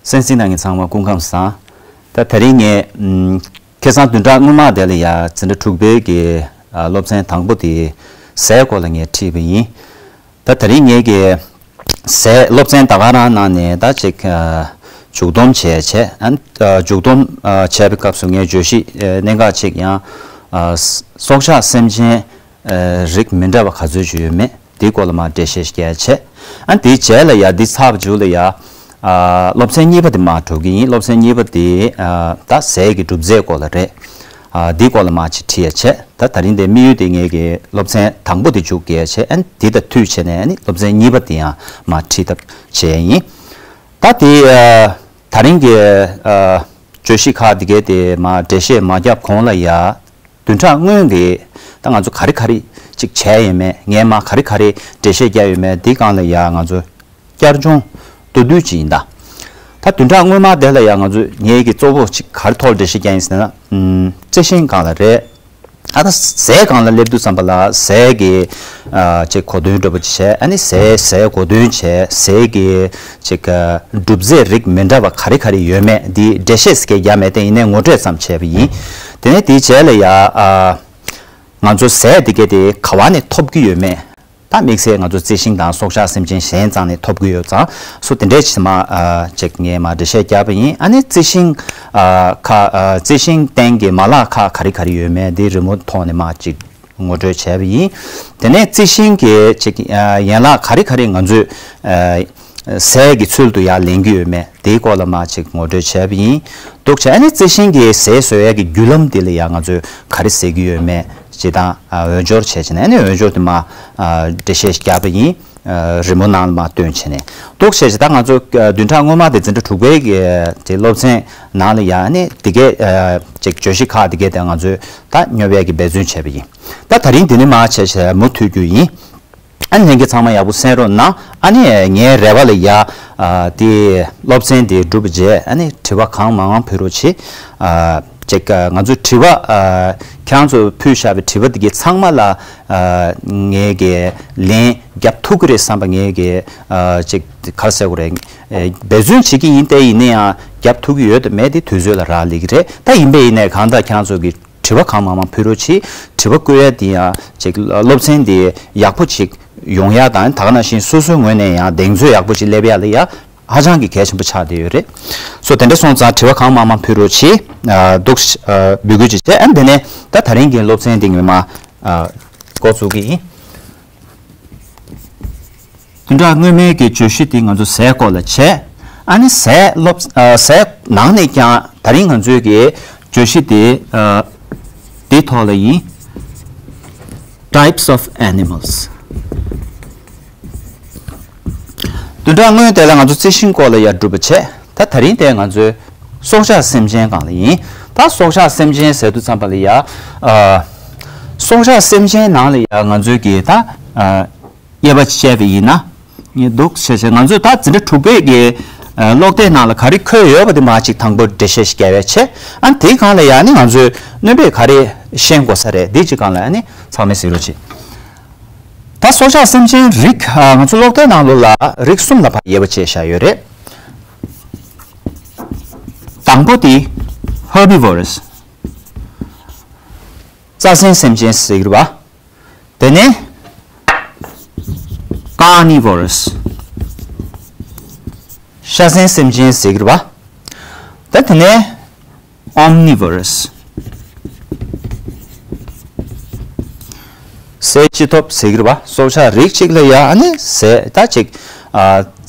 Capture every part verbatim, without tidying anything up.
གསན་གཟིགས་གནང་མཁན་ཚང་མ་སྐུ་ཁམས་བཟང་། ད་དེ་རིང་ངས་ཨམ་ཁ་སང་བདུན་ཕྲག་སྔོན་མ་དེ་ལ་ཡ་འཛིན་གྲྭ་དྲུག་པའི་གི་ཨ་སློབ་ཚན་དང་པོ་དེ་ཟས་སྐོར་ལ་ངས་ཁྲིད་པ་ཡིན། ད་དེ་རིང་ངས་གི་ཟས་སློབ་ཚན་ད་ག་རང་ནང་ནས་ད་ཅིག་ཨ་མཇུག་སྡོམ་བྱས་བྱས་ཨ་ཨ་མཇུག་སྡོམ་ཨ་བྱས་པའི་སྐབས་སུ་ངས་བརྗོད་གཞི་ཨ་གནད་འགག་ཅིག་ཡང་ཨ་སྲོག་ཆགས་སེམས་ཅན་ཨ་རིགས་མི་འདྲ་བ་ག་ཚོད་ཅིག་ཡོད་མེད་དེའི་སྐོར་ལ་མར་འགྲེལ་བཤད་བརྒྱབ་བྱས། ཨ་དེའི་རྗེས་ལ་ཡ་འདི་ཚར་བའི་མཇུག་ལ་ཡ་ཨ་སློབ་ཚན་གཉིས་པ་དེ་མར་འགྲོ་གི་ཡིན། སློབ་ཚན་གཉིས་པ་དེ་ཨ་ད་ཟས་ཀྱི་གྲུབ་རྫས་སྐོར་ལ་རེད། ཨ་འདིའི་སྐོར་ལ་མར་ཅིག་ཁྲིད་ཡ་བྱས། ད་ད་རིང་དེ་དམིགས་ཡུལ་དེ་ངས་ཀྱི་སློབ་ཚན་དང་པོ་དེ་མཇུག་བསྒྲིལ་བྱས། ཨ་འདི་དང་མཐུད་བྱས་ནས་ཨ་ནི་སློབ་ཚན་གཉིས་པ་དེ་ཡང་མར་ཁྲིད་ཐབས་བྱས་ཡིན། ད་དེ་ཨ་ད་རིང་གི་ཨ་བརྗོད་གཞི་ཁག་དེ་གའི་དེ་མར་འགྲེལ་བཤད་མ་བརྒྱབ་གོང་ལ་ཡ་བདུན་ཕྲག་སྔོན་གྱི་ད་ང་ཚོ་ག་རེ་ག་རེ་ཅིག་བྱས་ཡོད་མེད། ངས་མར་ག་རེ་ག་རེ་འགྲེལ་བཤད་བརྒྱབ་ཡོད་མེད་འདི་སྒང་ལ་ཡ་ང་ཚོ་བསྐྱར་སྦྱོང་མདོར་བསྡུས་ཅིག་ཡིན་ད། ད་བདུན་ཕྲག་སྔོན་མ་དེ་ལ་ཡང་ང་ཚོས་ངེད་ཀྱི་གཙོ་བོ་ཅིག་ག་རེ་ཐོག་ལ་འགྲེལ་བཤད་རྒྱག་ཡིན་ཟེར་ན། ཨམ་རྩི་ཤིང་སྒང་ལ་རེད། ཨ་ད་ཟས་སྒང་ལ་སླེབས་དུས་ཙམ་པ་ལ་ཟས་ཀྱི་ཨ་ཅིག་གོ་དོན་འདྲ་པོ་ཅིག་བྱས། ཨ་ནི་ཟས་ཟས་གོ་དོན་བྱས། ཟས་ཀྱི་ཅིག་ཨ་གྲུབ་རྫས་རིགས་མི་འདྲ་བ་ག་རེ་ག་རེ་ཡོད་མེད་འདི་འགྲེལ་བཤད་ཟེར་མཁན་རྒྱག་མེད་དེ། ཡིན་ནའི་ངོ་སྤྲོད་ཙམ་བྱས་པ་ཡིན། དེ་ནས་དེའི་རྗེས་ལ་ཡ་ཨ་ང་ཚོ་ཟས་འདི་གའི་དེ་ག་བ་ནས་ཐོབ་ཀྱི་ཡོད་མེད། ད་དམིགས་བསལ་ང་ཚོ་རྩི་ཤིང་དང་སྲོག་ཆགས་སེམས་ཅན་གཞན་རྩ་ནས་ཐོབ་ཀྱི་ཡོད་ཙང་། སོ་དེ་འདྲའི་ཆེད་མ་ཨ་ཅིག་ངས་མར་འགྲེལ་བཤད་བརྒྱབ་པ་ཡིན། ཨ་ནི་རྩི་ཤིང་ཨ་ཁ་ཨ་རྩི་ཤིང་སྟེང་གི་མ་ལག་ཁག་ག་རེ་ག་རེ་ཡོད་མེད་འདི་རི་མོ་ཐོག་ནས་མར་ཅིག་ངོ་སྤྲོད་བྱས་པ་ཡིན། དེ་ནས་རྩི་ཤིང་གི་ཅིག་ཨ་ཡན་ལག་ག་རེ་ག་རེ་ང་ཚོས་ཨ་ཟས་ཀྱི་ཚུལ་དུ་ཡར་ལེན་གྱི་ཡོད་མེད་དེའི་སྐོར་ལ་མར་ཅིག་ངོ་སྤྲོད་བྱས་པ་ཡིན། འདུག་བྱས། ཨ་ནི་རྩི་ཤིང་གི་ཟས་བཟོ་ཡས་ཀྱི་བརྒྱུད་ལམ་འདི་ལ་ཡང་ང་ཚོས་ག་རེ་ཟེར་གྱི་ཡོད་མེད་ཅིག་དང་ཨ་འོས་སྦྱོར་བྱས་བྱས་ནས། ཨ་ནི་འོས་སྦྱོར་དེ་མར་ཨ་འགྲེལ་བཤད་བརྒྱབ་པ་ཡིན། ཨ་རི་མོ་ནང་ལ་མར་སྟོན་བྱས་ནས། འདུག་བྱས་བྱས། ད་ང་ཚོ་ཨ་བདུན་ཕྲག་སྔོན་མ་དེ་འཛིན་གྲྭ་དྲུག་པའི་གི་དེ་སློབ་ཚན་ནང་ལ་ཡང་ཨ་ནི་དེ་གའི་ཨ་ཅིག་བརྗོད་གཞི་ཁག་དེ་གའི་དེ་ང་ཚོས་ད་སྙོབ་ཡས་ཀྱི་འབད་བརྩོན་བྱས་པ་ཡིན། ད་ད་རིང་འདི་ནས་མར་བྱས་བྱས་མུ་མཐུད་རྒྱུ་ཡིན། ཨ་ནི་ལྷན་རྒྱས་ཚང་མ་ཡག་པོ་གསན་རོགས་གནང་། ཨ་ནི་ངའི་རེ་བ་ལ་ཡ་ཨ་དེ་སློབ་ཚན་དེ་གྲུབ་རྗེས་ཨ་ནི་དྲི་བ་གང་མང་མང་ཕུལ་རོགས་བྱེད། ཨ་ཅིག་ཨ་ང་ཚོ་དྲི་བ་ཨ་ཁྱེད་རང་ཚོ་ཕུལ་བཞག་པའི་དྲི་བ་དེ་གའི་ཚང་མ་ལ་ཨ་ངས་གི་ལན་རྒྱབ་ཐུབ་ཀྱི་རེད་བསམ་པ་ངས་གི་ཨ་ཅིག་ག་རེ་ཟེར་དགོས་རེད། ཨེ་འབད་བརྩོན་བྱེད་ཀྱི་ཡིན། ཏེ་ཡིན་ན་ཡང་རྒྱབ་ཐུབ་ཀྱི་ཡོད་དང་མེད་དེ་དུས་ཚོད་ལ་རག་ལས་ཀྱི་རེད། ད་ཡིན་པས་ཡིན་ནའི་གང་ལྟར་ཁྱེད་རང་ཚོ་གི་དྲི་བ་གང་མང་མང་ཕུལ་རོགས་གྱིས། དྲི་བ་བཀོད་ཡ་དེ་ཡང་ཅིག་སློབ་ཚན་དེ་ཡག་པོ་ཅིག་ཡོང་ཡ་དང་། ད་ག་ནང་བཞིན་སོ་སོའི་ངོས་ནས་ཡང་གདེང་ཚོད་ཡག་པོ་ཅིག་སླེབས་ཡ་ལ་ཡ་ཧ་ཅང་གི་གལ་ཆེན་པོ་ཆགས་བསྡད་ཡོད་རེད། སོ་དེ་འདྲ་སོང་ཙང་དྲི་བ་གང་མང་མང་ཕུལ་རོགས་གྱིས། ཨ་འདུག་ཨ་འབོད་སྐུལ་ཅིག་བྱས། ཨ་ནི་དེ་ནས་ད་ད་རིང་གི་སློབ་ཚན་འདི་ངོ་མ་ཨ་འགོ་བཙུགས་ཀྱི་ཡིན། བདུན་ཕྲག་སྔོན་མའི་གི་བརྗོད་གཞི་དེ་ང་ཚོ་ཟས་སྐོར་ལ་བྱས། ཨ་ནི་ཟས་སློབ་ཨ་ཟས་ནང་ནས་ཀྱང་ད་རིང་ང་ཚོའི་གི་བརྗོད་གཞི་དེ་ཨ་དེའི་ཐོག་ལ་ཡིན། Types of animals། བདུན་ཕྲག་སྔོན་དེ་ལ་ང་ཚོ་རྩི་ཤིང་སྐོར་ལ་ཡར་སྒྲུབ་པ་བྱས། ད་ད་རིང་དེ་ང་ཚོའི་སྲོག་ཆགས་སེམས་ཅན་སྒང་ལ་ཡིན། ད་སྲོག་ཆགས་སེམས་ཅན་ཟེར་དུས་ཙམ་པ་ལ་ཡ་ཨ་སྲོག་ཆགས་སེམས་ཅན་ནང་ལ་ཡ་ང་ཚོའི་གི་ད་ཨ་དབྱེ་བ་བྱས་པ་ཡིན་ན། ངས་འདུག་བྱས་བྱས་ང་ཚོས་ད་འཛིན་གྲྭ་དྲུག་པའི་གི་ཨ་ཀློག་དེབ་ནང་ལ་ག་རེ་འཁོད་ཡོད་པ་དེ་མར་ཅིག་དང་པོ་འགྲེལ་བཤད་ཞིག་རྒྱག་པ་བྱས། ཨ་ནི་དེའི་སྒང་ལ་ཡ་ནི་ང་ཚོས་སྣོན་པ་ག་རེ་ཤེས་དགོས་ས་རེད། འདི་ཅིག་སྒང་ལ་ཨ་ནི་ཚང་མས་གཟིགས་རོགས་གྱིས། ད་སྲོག་ཆགས་སེམས་ཅན་རིགས་ཨ་ང་ཚོ་ཀློག་དེབ་ནང་ལོགས་ལ་རིགས་གསུམ་ལ་ཕར་དབྱེ་བ་ཕྱེ་བཞག་ཡོད་རེད། དང་པོ་དེ་Herbivores། རྩྭ་ཟན་སེམས་ཅན་ཟེར་གྱི་རེད་པ། དེ་ནས་Carnivores། ཤ་ཟན་སེམས་ཅན་ཟེར་གྱི་རེད་པ། ད་དེ་ནས་Omnivores། ཟས་བཅུད་ཐོབ་ཟེར་གྱི་རེད་པ། སྲོག་ཆགས་རིགས་གཅིག་ལ་ཡ་ཨ་ནི་ཟས་ད་ཅིག་ཨ་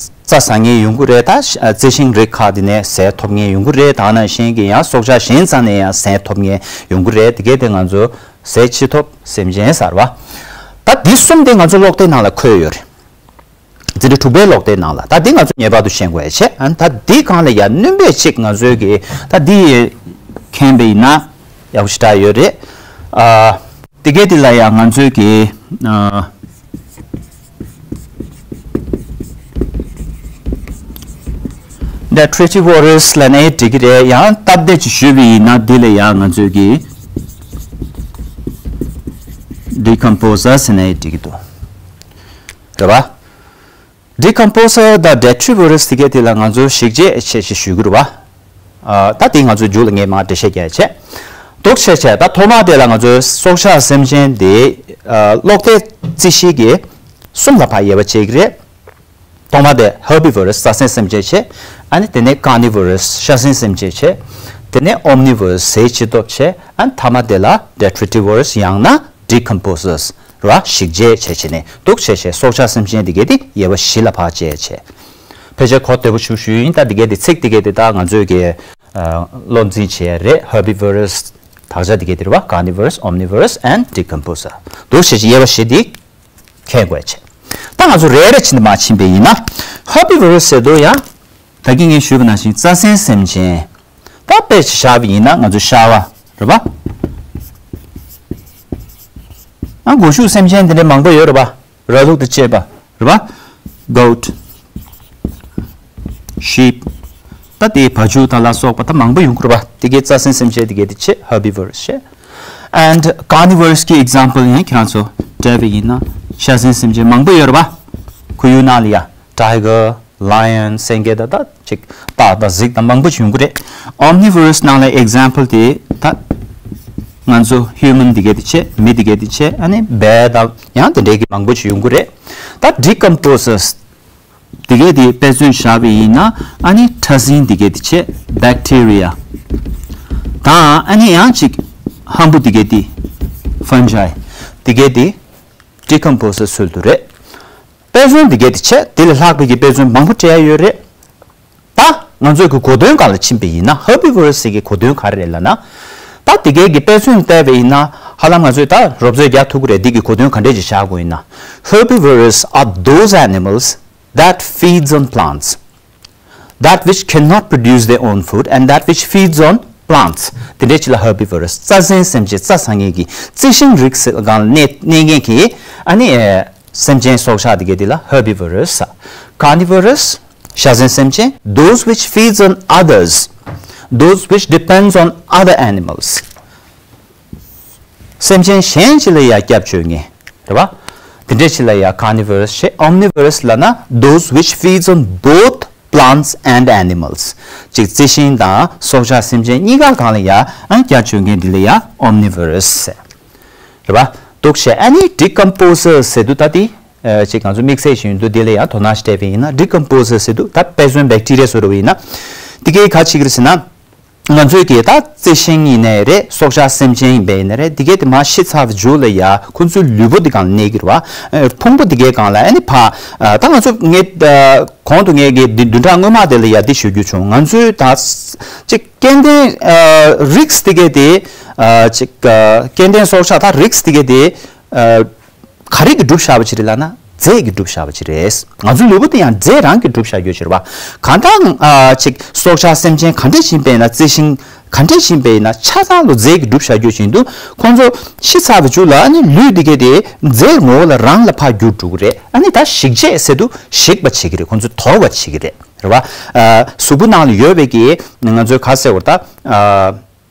རྩྭ་ཟ་མཁན་ཡོང་གི་རེད། ད་ཨ་རྩི་ཤིང་རིགས་ཁག་དེ་ནས་ཟས་ཐོབ་མཁན་ཡོང་གི་རེད། ད་ནང་བཞིན་གྱི་ཡང་སྲོག་ཆགས་གཞན་རྩ་ནས་ཡང་ཟས་ཐོབ་མཁན་ཡོང་གི་རེད། དེ་གས་དེ་ང་ཚོ་ཟས་བཅུད་ཐོབ་སེམས་ཅན་ཟེར་བ། ད་འདི་གསུམ་དེ་ང་ཚོ་ཀློག་དེབ་ནང་ལ་འཁོད་ཡོད་རེད། འཛིན་གྲྭ་དྲུག་པའི་ཀློག་དེབ་ནང་ལ། ད་འདི་ང་ཚོ་ངེས་པར་དུ་ཤེས་དགོས་ཡ་བྱས། ཨ་ནི་ད་འདི་སྒང་ལ་ཡ་སྣོན་པ་ཅིག་ང་ཚོའི་གི་ད་འདི་མཁྱེན་པ་ཡིན་ན་ཡག་པོ་ཞེ་དྲག་ཡོད་རེད། ཨ་དེ་གས་དེ་ལ་ཡ་ང་ཚོའི་གི་ཨ་Detritivores ལབ་ནའི་འགྲིག་གི་རེད། ཡང་སྟབས་བདེ་ཅིག་ཞུས་པ་ཡིན་ན་འདི་ལ་ཡང་ང་ཚོས་ཀྱི་Decomposers ཟེར་ནའི་འགྲིག་གི་འདུག་རེད་པ། Decomposer དང་detritivores དེ་གའི་དེ་ལ་ང་ཚོ་ཞིབ་དཔྱད་བྱས་ཞེས་ཞུ་གི་རེད་བ། ཨ། ད་དེ་ང་ཚོ་མཇུག་ལ་ངས་མར་འགྲེལ་བཤད་རྒྱག་ཡ་བྱས། འདུག་བྱས་བྱས་ད་ཐོག་མ་དེ་ལ་ང་ཚོའི་སྲོག་ཆགས་སེམས་ཅན་དེ། ཨ། གློག་ལྡན་རྩི་ཤིང་གི་གསུམ་ལ་ཕར་དབྱེ་བ་ཕྱེ་གི་རེད། ཐོག་མ་དེ་herbivores རྩྭ་སྲིན་སེམས་ཅན་བྱས། ཨ་ནི་དེ་ནས་carnivores ཤ་ཟན་སེམས་ཅན་བྱས། དེ་ནས་omnivores ཟས་བྱེད་སྟོབས་བྱས། ཨ་ནི་མཐའ་མ་དེ་ལ་detritivores ཡང་ན་decomposers ར་ཞིབ་དཔྱད་བྱས་བྱས་ནས་འདུག་བྱས་བྱས་སྲོག་ཆགས་སེམས་ཅན་དེ་གའི་དེ་དབྱེ་བ་བཞི་ལ་ཕར་བཅད་བྱས། ཕལ་ཆེར་གོ་བདེ་པོ་ཞུ་ཞུ་ཡིན། ད་དེ་གའི་དེ་ཚིག་དེ་གའི་དེ་ད་ང་ཚོས་ཀྱི་ཨ། བློ་འཛིན་བྱས་རེད། herbivores དག་ཆ་དེ་གའི་དེ་རེད་བ། carnivores, omnivores and decomposer འདུག་བྱས་བྱས་དབྱེ་བ་བཞི་དེ་མཁྱེན་དགོས་བྱས། ད་ང་ཚོ་རེ་རེ་བྱས་ནས་མར་ཕྱིན་པ་ཡིན་ན། herbivores ཟེར་དུས་ཡང་ད་གིན་ངས་ཞུས་པ་ནང་བཞིན་རྩྭ་སྲིན་སེམས་ཅན། ད་དཔེ་ཆ་བཞག་པ་ཡིན་ན་ང་ཚོ་ཤ་བ་རེད་པ། ཨ། སྒོ་ཕྱུགས་སེམས་ཅན་དེ་འདྲ་མང་པོ་ཡོད་རེད་པ། ར་ལུག་དང་བཅས་པ་རེད་པ། goat, sheep ད་དེ་བ་ཕྱུགས་དང་ལ་སོགས་པ་ད་མང་པོ་ཡོང་གི་རེད་པ། དེ་གའི་རྩྭ་སྲིན་སེམས་ཅན་དེ་གའི་དེ་ཆེ་herbivores བྱས། and carnivores གི་example ཡང་ཁྱེད་རང་ཚོ་སྤྲད་པ་ཡིན་ན་ཤ་ཟན་སེམས་ཅན་མང་པོ་ཡོད་རེད་པ། ཁོར་ཡུག་ནང་ལ་ཡ་tiger, lion སེང་གེ་ད་ད་ཅིག་སྟག་དང་གཟིག་དང་མང་པོ་ཞིག་ཡོང་གི་རེད། omnivores ནང་ལ་example དེ་ད་ང་ཚོ་human དེ་གའི་དེ་བྱས། མི་དེ་གའི་དེ་བྱས། ཨ་ནི་བལ་དང་ཡང་དེ་འདྲའི་གི་མང་པོ་ཞིག་ཡོང་གི་རེད། ད་decomposers དེ་གའི་དེ་དཔེ་མཚོན་བཞག་པ་ཡིན་ན། ཨ་ནི་ཕྲ་སྲིན་དེ་གའི་དེ་བྱས། bacteria དང་ཨ་ནི་ཡང་ཅིག་ཧམ་བུ་དེ་གའི་དེ་fungi དེ་གའི་དེ་decomposer ཚུལ་དུ་རེད། དཔེ་མཚོན་འདི་གའི་དེ་བྱས། དེ་ལས་ལྷག་པའི་གི་དཔེ་མཚོན་མང་པོ་སྤྲད་ཡ་ཡོད་རེད། ད་ང་ཚོས་གི་གོ་དོན་སྒང་ལ་ཕྱིན་པ་ཡིན་ན། herbivores ཟེར་གི་གོ་དོན་ག་རེ་རེད་ལབ་ན། ད་དེ་གའི་གི་དཔེ་མཚོན་བལྟས་པ་ཡིན་ན། ཧ་ལམ་ང་ཚོས་ད་རོབ་ཚོད་རྒྱག་ཐུབ་ཀྱི་རེད། འདི་གི་གོ་དོན་ག་འདྲས་ཅིག་བཞག་དགོས་ཡིན་ན། herbivores are those animals that feeds on plants, that which cannot produce their own food and that which feeds on plants དེ་འདྲའི་ཅིག་ལ་herbivores རྩྭ་ཟན་སེམས་ཅན། རྩྭ་ཟ་མཁན་གྱི་རྩི་ཤིང་རིགས་སྒང་ལ་གནས་གནས་མཁན་གྱི་ཨ་ནི་ཨེ་སེམས་ཅན་སྲོག་ཆགས་དེ་གའི་དེ་ལ་herbivores ཟེར། carnivores ཤ་ཟན་སེམས་ཅན། those which feeds on others, those which depends on other animals སེམས་ཅན་གཞན་ཅིག་ལ་ཡ་སྐྱབས་བཅོལ་མཁན་རེད་བ། དེ་འདྲའི་ཅིག་ལ་ཡ་carnivores བྱས། omnivores ལབ་ན་those which feeds on both plants and animals ཅིག་རྩི་ཤིང་དང་སྲོག་ཆགས་སེམས་ཅན་གཉིས་ཀ་སྒང་ལ་ཡ་ཨ་སྐྱབས་བཅོལ་མཁན་འདི་ལ་ཡ་omnivores ཟེར། རེད་བ། འདུག་བྱས། ཨ་ནི་decomposers ཟེར་དུས་ད་དེ་ཨ་ཅིག་ང་ཚོ་དམིགས་བསལ་ཞིག་ཡིན་དུས་འདི་ལ་ཡ་དོ་སྣང་ཞིག་སྤྲད་པ་ཡིན་ན། decomposers ཟེར་དུས་ད་དཔེ་མཚོན་bacteria བཟོ་འདྲ་བ་ཡིན་ན། དེ་གའི་ག་ཅིག་རེད་ཟེར་ན། ང་ཚོའི་གི་ད་རྩི་ཤིང་ཡིན་ནའི་རེད། སྲོག་ཆགས་སེམས་ཅན་ཡིན་པ་ཡིན་ནའི་རེད། དེ་གའི་དེ་མར་ཤི་ཚར་བའི་མཇུག་ལ་ཡ་ཁོ་ཚོའི་ལུས་པོ་དེ་སྒང་ལ་གནས་ཀྱི་རེད་བ། ཨ་ཕུང་པོ་དེ་གའི་སྒང་ལ་ཨ་ནི་ཕར་ཨ་ད་ང་ཚོ་ངས་ཨ་གོང་དུ་ངས་གི་འདི་བདུན་ཕྲག་སྔོན་མ་དེ་ལ་ཡ་འདི་ཞུ་རྒྱུ་བྱུང་། ང་ཚོའི་ད་ཅིག་སྐྱེ་ལྡན་ཨ་རིགས་དེ་གའི་དེ་ཨ་ཅིག་ཨ་སྐྱེ་ལྡན་སྲོག་ཆགས་ད་རིགས་དེ་གའི་དེ་ཨ། ག་རེ་གིས་གྲུབ་བཞག་པ་ཅིག་རེད་ལབ་ན། རྫས་ཀྱིས་གྲུབ་བཞག་པ་ཅིག་རེད། ང་ཚོའི་ལུས་པོ་དེ་ཡང་རྫས་རང་གིས་གྲུབ་བཞག་རྒྱུ་ཅིག་རེད་བ། གང་ལྟར་ཨ་ཅིག་སྲོག་ཆགས་སེམས་ཅན་ག་འདྲ་ཞིག་ཡིན་པ་ཡིན་ན། རྩི་ཤིང་ག་འདྲ་ཞིག་ཡིན་པ་ཡིན་ན། ཆ་ཚང་ལོ་རྫས་ཀྱིས་གྲུབ་བཞག་རྒྱུ་ཅིག་ཡིན་དུས། ཁོང་ཚོ་ཤི་ཚར་བའི་མཇུག་ལ་ཨ་ནི་ལུས་འདི་གའི་དེ་རྫས་ངོ་བོ་ལ་རང་ལ་ཕར་འགྱུར་འགྲོ་གི་རེད། ཨ་ནི་ད་ཞིག་བྱེད་ཟེར་དུས་ཞིག་པ་བྱེད་ཀྱི་རེད། ཁོང་ཚོ་དོར་བ་བྱེད་ཀྱི་རེད། རེད་བ། ཨ་གཟུགས་པོ་ནང་ལ་ཡོད་པའི་གི་ང་ཚོའི་ག་ཟེར་བ་རེད་ད། ཨ་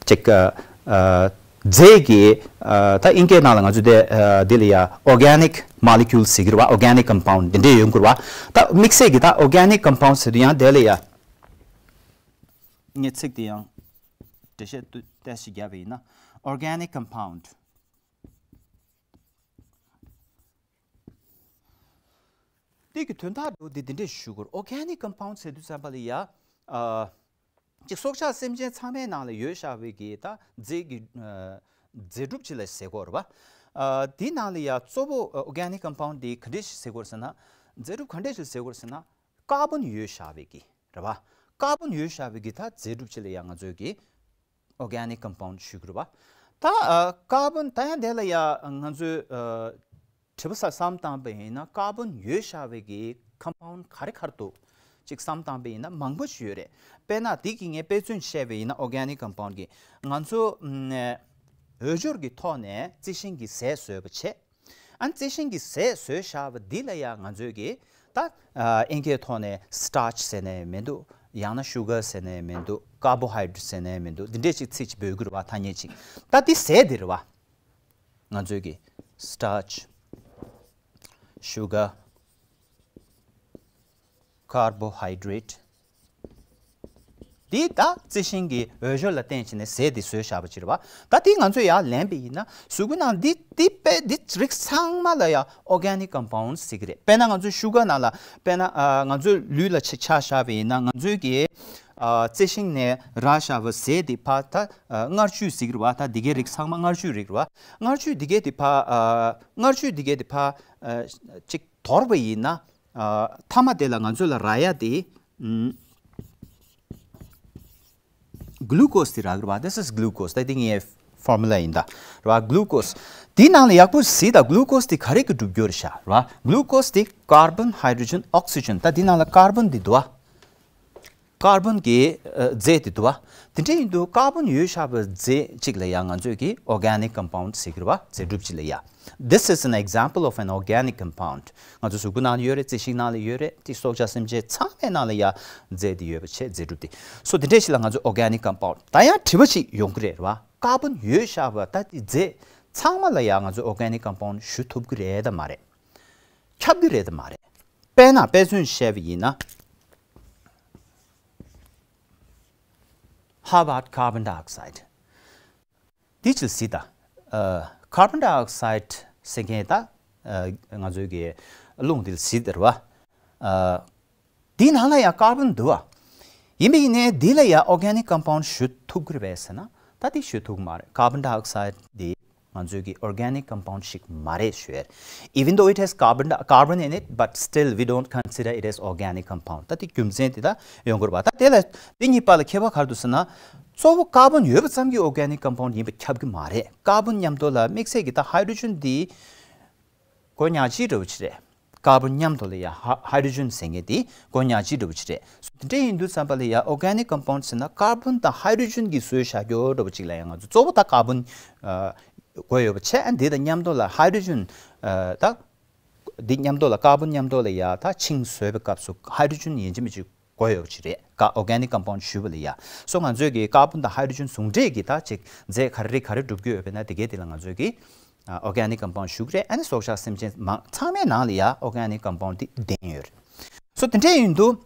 ཅིག་ཨ། རྫས་ཀྱི་ཨ་ད་དབྱིན་སྐད་ནང་ལ་ང་ཚོ་དེ་ཨ་འདི་ལ་ཡ་organic molecules ཟེར་གྱི་རེད་བ། organic compound འདི་འདྲས་ཡོང་གི་རེད་བ། ད་དམིགས་བསལ་གྱི་ད་organic compound ཟེར་དུས་ཡང་དེ་ལ་ཡ་ངས་ཚིག་དེ་ཡང་འགྲེལ་བཤད་ཏོག་ཙམ་བརྒྱབ་པ་ཡིན་ན། organic compound དེ་གི་དོན་དག་འདྲ་བོ་འདི་འདི་འདྲས་ཞུ་དགོས་རེད། organic compound ཟེར་དུས་ཙམ་པ་ལ་ཡ་ཨ། ཅིག་སྲོག་ཆགས་སེམས་ཅན་ཚང་མའི་ནང་ལ་ཡོད་བཞག་པའི་གི་ད་རྫས་ཀྱི་ཨ་རྫས་གྲུབ་ཅིག་ལ་ཟེར་གྱི་ཡོད་རེད་བ། ཨ་དེའི་ནང་ལ་ཡ་གཙོ་བོ་organic compound དེ་ག་འདྲས་ཞིག་ཟེར་གྱི་ཡོད་རེད་ཟེར་ན། རྫས་གྲུབ་ག་འདྲས་ཞིག་ཟེར་གྱི་ཡོད་རེད་ཟེར་ན། ཀར་བོན་ཡོད་བཞག་པའི་གི་རེད་བ། ཀར་བོན་ཡོད་བཞག་པའི་གི་ད་རྫས་གྲུབ་ཅིག་ལ་ཡ་ང་ཚོས་གི་organic compound ཞུ་གི་རེད་བ། ད་ཨ་ཀར་བོན་ད་ཡང་དེ་ལ་ཡ་ང་ཚོས་ཨ་དྲི་བ་ས་བསམ་བཏང་པ་ཡིན་ན། ཀར་བོན་ཡོད་བཞག་པའི་གི་compound ག་རེ་ག་རེ་འདུག་ཅིག་བསམ་བཏང་པ་ཡིན་ན་མང་པོ་ཞིག་ཡོད་རེད། དཔེར་ན་འདི་གི་ངས་དཔེ་མཚོན་བཤད་པ་ཡིན་ན། organic compound གི་ང་ཚོ་ཨ་འོས་སྦྱོར་གྱི་ཐོག་ནས་རྩི་ཤིང་གི་ཟས་བཟོས་པ་བྱས། ཨ་ནི་རྩི་ཤིང་གི་ཟས་བཟོས་བཞག་པ་འདི་ལ་ཡ་ང་ཚོས་ཀྱི་ད་ཨ་དབྱིན་སྐད་ཐོག་ནས་starch ཟེར་ནའི་མི་འདུག་ཡང་ན་sugar ཟེར་ནའི་མི་འདུག carbohydrate ཟེར་ནའི་མི་འདུག་འདི་འདྲས་ཅིག་ཚིག་ཅིག་འབོད་ཀྱི་རེད་བ། ཐ་སྙད་ཅིག་ད་འདི་ཟས་འདི་རེད་བ། ང་ཚོས་ཀྱི་starch, sugar, carbohydrate། འདི་ད་རྩི་ཤིང་གི་འོས་སྦྱོར་ལ་བརྟེན་བྱས་ནས་ཟས་འདི་བཟོས་བཞག་པ་ཅིག་རེད་བ། ད་འདི་ང་ཚོས་ཡར་ལེན་པ་ཡིན་ན་གཟུགས་པོའི་ནང་འདི་འདི་དཔེ་འདི་རིགས་ཚང་མ་ལ་ཡང་organic compounds ཟེར་གྱི་རེད། དཔེར་ན་ང་ཚོའི་sugar ནང་ལ་དཔེར་ན་ཨ་ང་ཚོའི་ལུས་ལ་ཆ་ཆ་བཞག་པ་ཡིན་ན་ང་ཚོའི་གི་ཨ་རྩི་ཤིང་ནས་རག་བཞག་པ་ཟས་འདི་ཕར་ད་ཨ་མངར་བཅུད་ཟེར་གྱི་རེད་བ། ད་འདི་གའི་རིགས་ཚང་མ་མངར་བཅུད་རིགས་རེད་བ། མངར་བཅུད་འདི་གའི་འདི་ཕར་ཨ་མངར་བཅུད་འདི་གའི་འདི་ཕར་ཨ་ཅིག་དོར་བ་ཡིན་ན། ཨ་མཐའ་མ་དེ་ལ་ང་ཚོ་ལ་རག་ཡ་དེ་ཨམ་glucose དེ་རག་གི་རེད་བ། This is glucose. ད་དེ་ངའི་formula ཡིན་ད། རེད་བ། glucose དེའི་ནང་ལ་ཡག་པོ་གཟིགས་དང་། glucose དེ་ག་རེ་གི་གྲུབ་རྒྱུ་རེད་ཤག་རེད་བ། glucose དེ་carbon, hydrogen, oxygen། ད་དེའི་ནང་ལ་carbon དེ་འདུག་བ། carbon གི་ཨ་རྫས་དེ་འདུག་བ། དེ་འདྲ་ཡིན་དུས་carbon ཡོད་བཞག་པའི་རྫས་གཅིག་ལ་ཡང་ང་ཚོས་ཀྱི་organic compound ཟེར་གྱི་རེད་བ། རྫས་གྲུབ་གཅིག་ལ་ཡ། This is an example of an organic compound. ང་ཚོ་གཟུགས་པོ་ནང་ལ་ཡོད་རེད། རྩི་ཤིང་ནང་ལ་ཡོད་རེད། དེ་སྲོག་ཆགས་སེམས་ཅན་ཚང་མའི་ནང་ལ་ཡ་རྫས་དེ་ཡོད་པ་བྱས། རྫས་གྲུབ་དེ། So དེ་འདྲས་ཞིག་ལ་ང་ཚོ་organic compound། ད་ཡང་དྲི་བ་ཞིག་ཡོང་གི་རེད་བ། carbon ཡོད་བཞག་པ་ད་དེ་རྫས་ཚང་མ་ལ་ཡ་ང་ཚོ་organic compound ཞུ་ཐུབ་ཀྱི་རེད་དམ་མ་རེད། ཁྱབ་ཀྱི་རེད་དམ་མ་རེད། དཔེར་ན་དཔེ་མཚོན་བཤད་པ་ཡིན་ན། How about carbon dioxide? དེ་ཅིག་གཟིགས་དང་། ཨ་carbon dioxide ཟེར་མཁན་ད་ཨ་ང་ཚོའི་གི་རླུང་འདི་ལ་གཟིགས་དང་རེད་བ། ཨ་འདི་ནང་ལ་ཡང་carbon འདུག་བ། ཡིན་པ་ཡིན་ནའི་འདི་ལ་ཡང་organic compound ཞུ་ཐུབ་ཀྱི་རེད་པས་ཟེར་ན། ད་འདི་ཞུ་ཐུབ་ཀྱི་མ་རེད། carbon dioxide འདི་ང་ཚོའི་གི་organic compound ཞིག་མ་རེད་ཞུ་ཡ། Even though it has carbon carbon in it, but still we don't consider it as organic compound. ད་དེ་རྒྱུ་མཚན་དེ་ད་ཡོང་གི་རེད་པ། ད་དེ་ལ་དེ་གཉིས་བར་ལ་ཁྱད་པར་ག་རེ་འདུག་ཟེར་ན། གཙོ་བོ་carbon ཡོད་པ་ཙམ་གྱིས་organic compound ཡིན་པ་ཁྱབ་ཀྱི་མ་རེད། carbon མཉམ་དུ་ལ་དམིགས་བསལ་གྱི་ད་hydrogen འདི་གོ་ཉག་གཅིག་འདྲ་བོ་ཅིག་རེད། carbon མཉམ་དུ་ལ་ཡ་hydrogen ཟེར་མཁན་དེ་གོ་ཉག་གཅིག་འདྲ་བོ་ཅིག་རེད། དེ་འདྲ་ཡིན་དུས་ཙམ་པ་ལ་ཡ་organic compound ཟེར་ན་carbon དང་hydrogen གྱིས་བཟོས་བཞག་རྒྱུ་འདྲ་བོ་ཅིག་ལ་ཡ་ང་ཚོ་གཙོ་བོ་ད་carbon ཨ་དགོས་ཡོད་པ་བྱས། ཨ་འདི་དང་མཉམ་དུ་ལ་hydrogen ཨ་ད་འདི་མཉམ་དུ་ལ་carbon མཉམ་དུ་ལ་ཡ་ད་ཆིངས་བཟོས་པའི་སྐབས་སུ་hydrogen ཡིན་གཅིག་མིན་གཅིག་དགོས་ཡོད་པ་ཅིག་རེད། ཀ་organic compound ཞུས་པ་ལ་ཡ། So ང་ཚོས་ཀྱི་carbon དང་hydrogen ཟུང་འབྲེལ་གྱི་ད་ཅིག་རྫས་ག་རེ་ག་རེ་གྲུབ་ཀྱི་ཡོད་པས་ན་དེ་གའི་དེ་ལ་ང་ཚོས་ཀྱི་ཨ་organic compound ཞུ་གི་རེད། ཨ་ནི་སྲོག་ཆགས་སེམས་ཅན་མང་ཚང་མའི་ནང་ལ་ཡ་organic compound དེ་ལྡན་ཡོད་རེད། So དེ་འདྲ་ཡིན་དུས་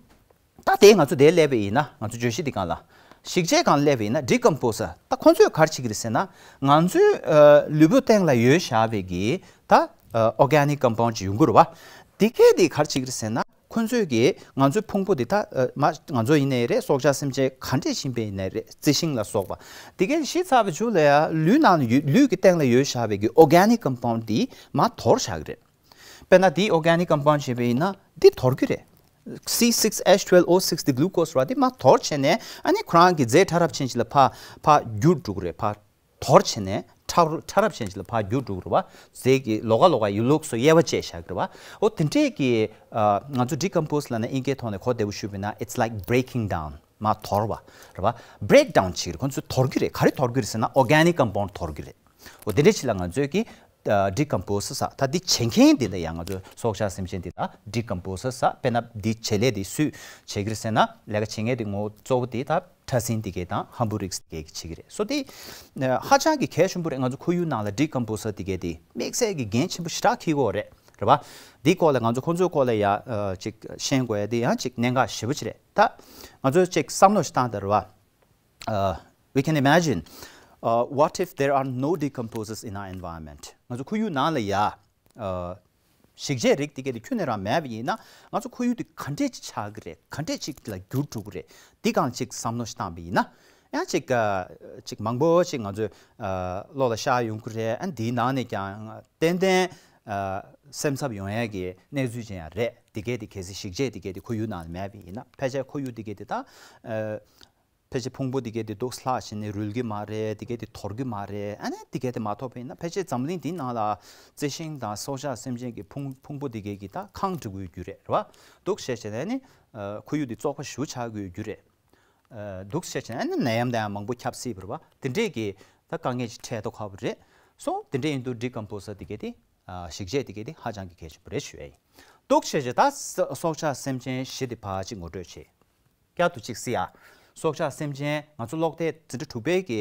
ད་དེ་ང་ཚོ་དེ་སླེབས་པ་ཡིན་ན། ང་ཚོ་བརྗོད་གཞི་འདི་སྒང་ལ་ཞིག་ཆའི་སྒང་སླེབས་པ་ཡིན་ན་decomposer ད་ཁོང་ཚོས་ག་རེ་བྱེད་ཀྱི་རེད་ཟེར་ན། ང་ཚོའི་ཨ་ལུས་པོ་སྟེང་ལ་ཡོད་བཞག་པའི་གི་ད་ཨ་organic compound ཅིག་ཡོང་གི་རེད་བ། དེ་གས་དེ་ག་རེ་བྱེད་ཀྱི་རེད་ཟེར་ན། ཁོ་ཚོས་ཀྱིས་ང་ཚོའི་ཕུང་པོ་འདི་ད་ཨ་མ་ང་ཚོ་ཡིན་ནའི་རེད། སྲོག་ཆགས་སེམས་ཅན་ག་འདྲས་ཕྱིན་པ་ཡིན་ནའི་རེད། རྩི་ཤིང་ལ་སོགས་པ་འདི་གས་ཤི་ཚར་བའི་མཇུག་ལ་ཡ་ལུས་ནང་ལ་ཡོད་ལུས་ཀྱི་སྟེང་ལ་ཡོད་བཞག་པའི་གི་organic compound འདི་མར་དོར་བཞག་གི་རེད། དཔེར་ན་འདི་organic compound བྱས་པ་ཡིན་ན་འདི་དོར་གི་རེད། C six H twelve O six འདི་glucose ར་འདི་མར་དོར་བྱས་ནས་ཨ་ནི་ཁོ་རང་གི་རྫས་ཕྲ་རབ་ཅན་ཅིག་ལ་ཕར་ཕར་འགྱུར་འགྲོ་གི་རེད། ཕར་དོར་བྱས་ནས་ཕྲ་ཕྲ་རབ་ཅན་ཅིག་ལ་ཕར་འགྱུར་འགྲོ་གི་རེད་བ། རྫས་ཀྱི་ལོགས་ཀ་ལོགས་ཀ་ཡུལ་ལུགས་སུ་དབྱེ་བ་བཅད་བཞག་གི་རེད་བ། འོ་དེ་འདྲས་ཀྱི་ཨ་ང་ཚོ་decompose ལབ་ན་དབྱིན་སྐད་ཐོག་ནས་གོ་བདེ་པོ་ཞུས་པ་ཡིན་ན་it's like breaking down མར་དོར་བ་རེད་བ། break down བྱེད་ཀྱི་རེད། ཁོ་ཚོས་དོར་གྱི་རེད། ག་རེ་དོར་གྱི་རེད་ཟེར་ན་organic compound དོར་གྱི་རེད། འོ་དེ་འདྲས་ཅིག་ལ་ང་ཚོས་ཀྱི་ཨ་decompose ཟེར། ད་འདི་བྱེད་མཁན་འདི་ལ་ཡང་ང་ཚོ་སྲོག་ཆགས་སེམས་ཅན་འདི་ལ་decompose ཟེར། དཔེར་ན་འདི་བྱེད་ལས་འདི་སུས་བྱེད་ཀྱི་རེད་ཟེར་ན། ལས་ཀ་བྱེད་མཁན་འདི་ངོ་གཙོ་བོ་འདི་ད་ཕྲ་སྲིན་འདི་གས་དང་ཧམ་བུ་རིགས་འདི་གས་ཀྱིས་བྱེད་ཀྱི་རེད། སོ་འདི་ཨ་ཧ་ཅང་གི་གལ་ཆེན་པོ་རེད། ང་ཚོ་ཁོར་ཡུག་ནང་ལ་decompose འདི་གས་འདི་དམིགས་བསལ་གྱི་འགན་ཆེན་པོ་ཞེ་དྲག་འཁྱེར་དགོས་རེད། རེད་བ། འདིའི་སྐོར་ལ་ང་ཚོ་ཁོ་ཚོའི་སྐོར་ལ་ཡ་ཨ་ཅིག་ཤེས་དགོས་ཡ་འདི་ཡང་ཅིག་གནད་འགག་ཞེ་པོ་ཅིག་རེད། ད་ང་ཚོས་ཅིག་བསམ་བློ་ཞིག་བཏང་དང་། རེད་བ། Uh, we can imagine, uh, what if there are no decomposers in our environment? ང་ཚོ་ཁོར་ཡུག་ནང་ལ་ཡ་ཨ་ཞིག་ཆའི་རིགས་དེ་གས་དེ་ཁྱོན་ནས་རང་མེད་པ་ཡིན་ན། ང་ཚོ་ཁོར་ཡུག་དེ་ག་འདྲས་ཅིག་ཆགས་ཀྱི་རེད། ག་འདྲས་ཅིག་ལ་འགྱུར་འགྲོ་གི་རེད། འདི་སྒང་ཅིག་བསམ་བློ་ཞིག་བཏང་པ་ཡིན་ན། ཡང་ཅིག་ཨ་ཅིག་མང་པོ་ཅིག་ང་ཚོའི་ཨ་བློ་ལ་ཤར་ཡོང་གི་རེད། ཨ་འདིའི་ནང་ནས་ཀྱང་ཏན་ཏན་ཨ་སེམས་འཚབ་ཡོང་ཡས་ཀྱི་གནས་ཚུལ་ཅིག་ཡང་རེད། དེ་གས་དེ་གལ་སྲིད་ཞིག་ཆས་དེ་གས་དེ་ཁོར་ཡུག་ནང་ལ་མེད་པ་ཡིན་ན། ཕལ་ཆེར་ཁོར་ཡུག་དེ་གས་དེ་ད་ཨ་ཕལ་ཆེར་ཕུང་པོ་དེ་གས་དེ་འདུག་ལྷག་བྱས་ནས་རུལ་གྱི་མ་རེད། དེ་གས་དེ་དོར་གྱི་མ་རེད། ཨ་ནི་དེ་གས་དེ་མ་ཐོབ་པ་ཡིན་ན། ཕལ་ཆེར་འཛམ་གླིང་འདིའི་ནང་ལ་རྩི་ཤིང་དང་སྲོག་ཆགས་སེམས་ཅན་གྱི་ཕུང་ཕུང་པོ་དེ་གས་ཀྱི་ད་ཁང་བསྒྲིགས་ཡོད་རྒྱུ་རེད། རེད་བ། འདུག་བྱས་བྱས་ནས་ནི་ཨ་ཁོར་ཡུག་དེ་བཙོག་པ་ཞེ་པོ་ཆགས་ཀྱི་ཡོད་རྒྱུ་རེད། ཨ་འདུག་བྱས་བྱས་ནས་ནད་ཡམས་དང་ཡང་མང་པོ་ཁྱབ་སྲིད་པ་རེད་བ། དེ་འདྲས་ཀྱི་ད་དཀའ་ངལ་ཅིག་འཕྲད་མདོག་ཁ་པོ་རེད། སོ་དེ་འདྲས་ཡིན་དུས་decompose དེ་གས་དེ་ཨ་ཞིག་ཆས་དེ་གས་དེ་ཧ་ཅང་གི་གལ་ཆེན་པོ་རེད་ཞུ་ཡ་ཡིན། འདུག་བྱས་བྱས་ད་ས་སྲོག་ཆགས་སེམས་ཅན་བཞི་དེ་ཕར་ཅིག་ངོ་སྤྲོད་བྱེད། བསྐྱར་དུ་ཅིག་གཟིགས་ཨ། སྲོག་ཆགས་སེམས་ཅན་ང་ཚོ་གློག་ཐེ་འཛིན་གྲྭ་དྲུག་པའི་གི་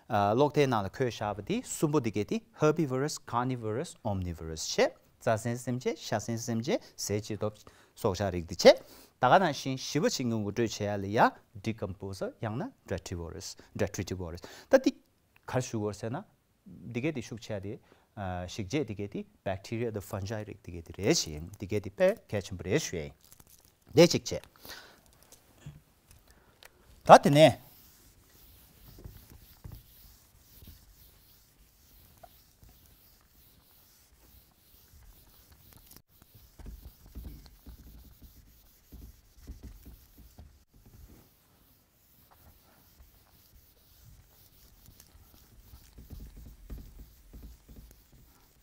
ཨ་གློག་ཐེ་ནང་ལ་འཁོད་བཞག་པ་དེ་གསུམ་པོ་དེ་གས་དེ་herbivorous, carnivorous, omnivorous བྱས། རྩྭ་ཟན་སེམས་ཅན། ཤ་ཟན་སེམས་ཅན། ཟས་བྱེད་སྟོབས་ སྲོག་ཆགས་རིགས་དེ་བྱས། ད་ག་ནང་བཞིན་བཞི་པ་ཅིག་ངོ་སྤྲོད་བྱེད་ཡ་ལ་ཡ་decomposer ཡང་ན་detritivores, detritivores། ད་འདི་ག་རེ་ཞུ་དགོས་ཟེར་ན། འདི་གས་དེ་ཤུགས་ཆེ་དེ། ཨ། ཞིག་རྗེས་འདི་གས་དེ་bacteria དང་fungi རིགས་འདི་གས་དེ་རེད་ཞེས། འདི་གས་དེ་དཔེ་གལ་ཆེན་པོ་རེད་ཞུ་ཡ་ཡིན། དེ་གཅིག་བྱས། ད་དེ་ནས།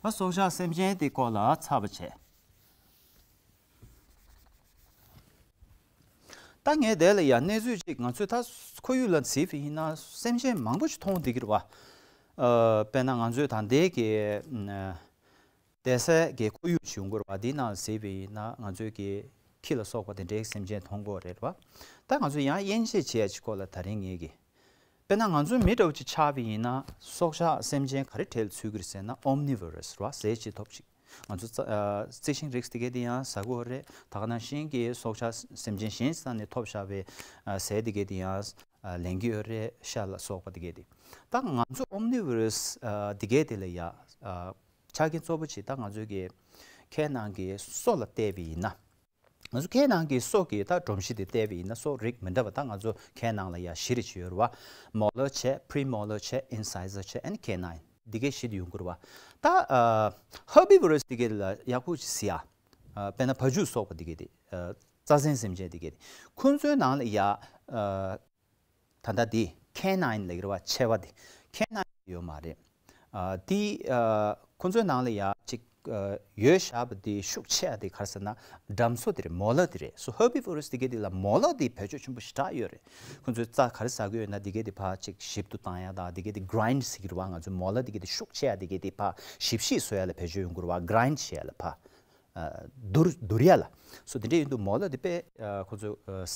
ད་སྲོག་ཆགས་སེམས་ཅན་དེ་སྐོར་ལ་ཚར་བ་བྱས། ད་ངས་དེ་ལ་ཡང་གནས་ཚུལ་གཅིག་ང་ཚོས་ད་ཁོར་ཡུག་ལ་གཟིགས་པ་ཡིན་ན་སེམས་ཅན་མང་པོ་ཞིག་མཐོང་བསྡད་ཀྱི་རེད་བ། ཨ། དཔེར་ན་ང་ཚོས་ད་ལྟའི་གི། ཨ། བསྡད་སའི་གི་ཁོར་ཡུག་ཅིག་ཡོང་གི་རེད་བ། འདིའི་ནང་གཟིགས་པ་ཡིན་ན་ང་ཚོས་གི་ཁྱི་ལ་སོགས་པ་དེ་འདྲའི་སེམས་ཅན་མཐོང་གི་ཡོད་རེད་བ། ད་ང་ཚོས་ཡང་དབྱེ་འབྱེད་བྱེད་ཡ་ཅིག་སྐོར་ལ་ད་རིང་ངས་གི། དཔེར་ན་ང་ཚོ་མི་འདྲ་བོ་ཅིག་ཆགས་པ་ཡིན་ན་སྲོག་ཆགས་སེམས་ཅན་ག་རེ་གྲས་ལ་ཚུད་ཀྱི་རེད་ཟེར་ན་omnivorous རེད་བ། ཟས་བཅུད་ཐོབ་ཅིག་ང་ཚོ་རྩ། ཨ། རྩི་ཤིང་རིགས་དེ་གས་དེ་ཡང་ཟ་གི་ཡོད་རེད། ད་ག་ནང་བཞིན་གྱི་སྲོག་ཆགས་སེམས་ཅན་གཞན་ས་ནས་ཐོབ་བཞག་པའི། ཨ། ཟས་དེ་གས་དེ་ཡང་ལེན་གྱི་ཡོད་རེད། ཤ་ལ་སོགས་པ་དེ་གས་དེ། ད་ང་ཚོ་omnivorous དེ་གས་དེ་ལ་ཡ། ཨ། ཆ་རྐྱེན་གཙོ་བོ་ཅིག་ད་ང་ཚོའི་གི་ཁའི་ནང་གི་སོ་ལ་བལྟས་པ་ཡིན་ན། ང་ཚོ་ཁའི་ནང་གི་སོ་གི་ད་སྒྲོམ་གཞི་དེ་བལྟས་པ་ཡིན་ན་སོ་རིགས་མི་འདྲ་བ། ད་ང་ཚོ་ཁའི་ནང་ལ་ཡ་བཞི་རེ་ཅིག་ཡོད་རེད་བ། molar བྱས། premolar བྱས། incisor བྱས། and canine འདི་གའི་བཞི་དེ་ཡོང་གི་རེད་བ། ད། ཨ། herbivorous འདི་གའི་ལ་ཡག་པོ་ཅིག་གཟིགས་ཡ། ཨ། དཔེར་ན་བ་ཕྱུགས་སོགས་པ་འདི་གའི་དེ། ཨ། རྩྭ་ཟན་སེམས་ཅན་འདི་གའི་དེ། ཁོང་ཚོའི་ནང་ལ་ཡ། ཨ། ད་ལྟ་འདི་canine ལབ་ཀྱི་རེད་བ། མཆེ་བ་འདི། canine ཡོད་མ་རེད། ཨ། འདི། ཨ། ཁོང་ཚོའི་ནང་ལ་ཡ་ཅིག་ཨ། ཡོད་བཞག་པ་འདི་ཤུགས་ཆེ་བ་འདི་ག་རེ་ཟེར་ན་འགྲམ་སོ་འདི་རེད། molar འདི་རེད། so herbivorous འདི་གའི་འདི་ལ་molar འདི་བེད་སྤྱོད་ཆེན་པོ་ཞེ་དྲག་ཡོད་རེད། ཁོང་ཚོས་རྩྭ་ག་རེ་ཟ་གི་ཡོད་ན་འདི་གའི་འདི་ཕར་ཅིག་ཞིབ་ཏུ་བཏང་ཡ་དང་། འདི་གའི་འདི་grind ཟེར་གྱི་རེད་བ། ང་ཚོའི་molar འདི་གའི་འདི་ཤུགས་ཆེ་བ་འདི་གའི་འདི་ཕར་ཞིབ་བཤེར་བཟོ་ཡ་ལ་བེད་སྤྱོད་ཡོང་གི་རེད་བ། grind བྱེད་ཡ་ལ་ཕར། ཨ། བསྡུར། བསྡུར་ཡ་ལ། so དེ་འདྲ་ཡིན་དུས་molar འདི་དཔེ། ཨ། ཁོ་ཚོ། ཨ།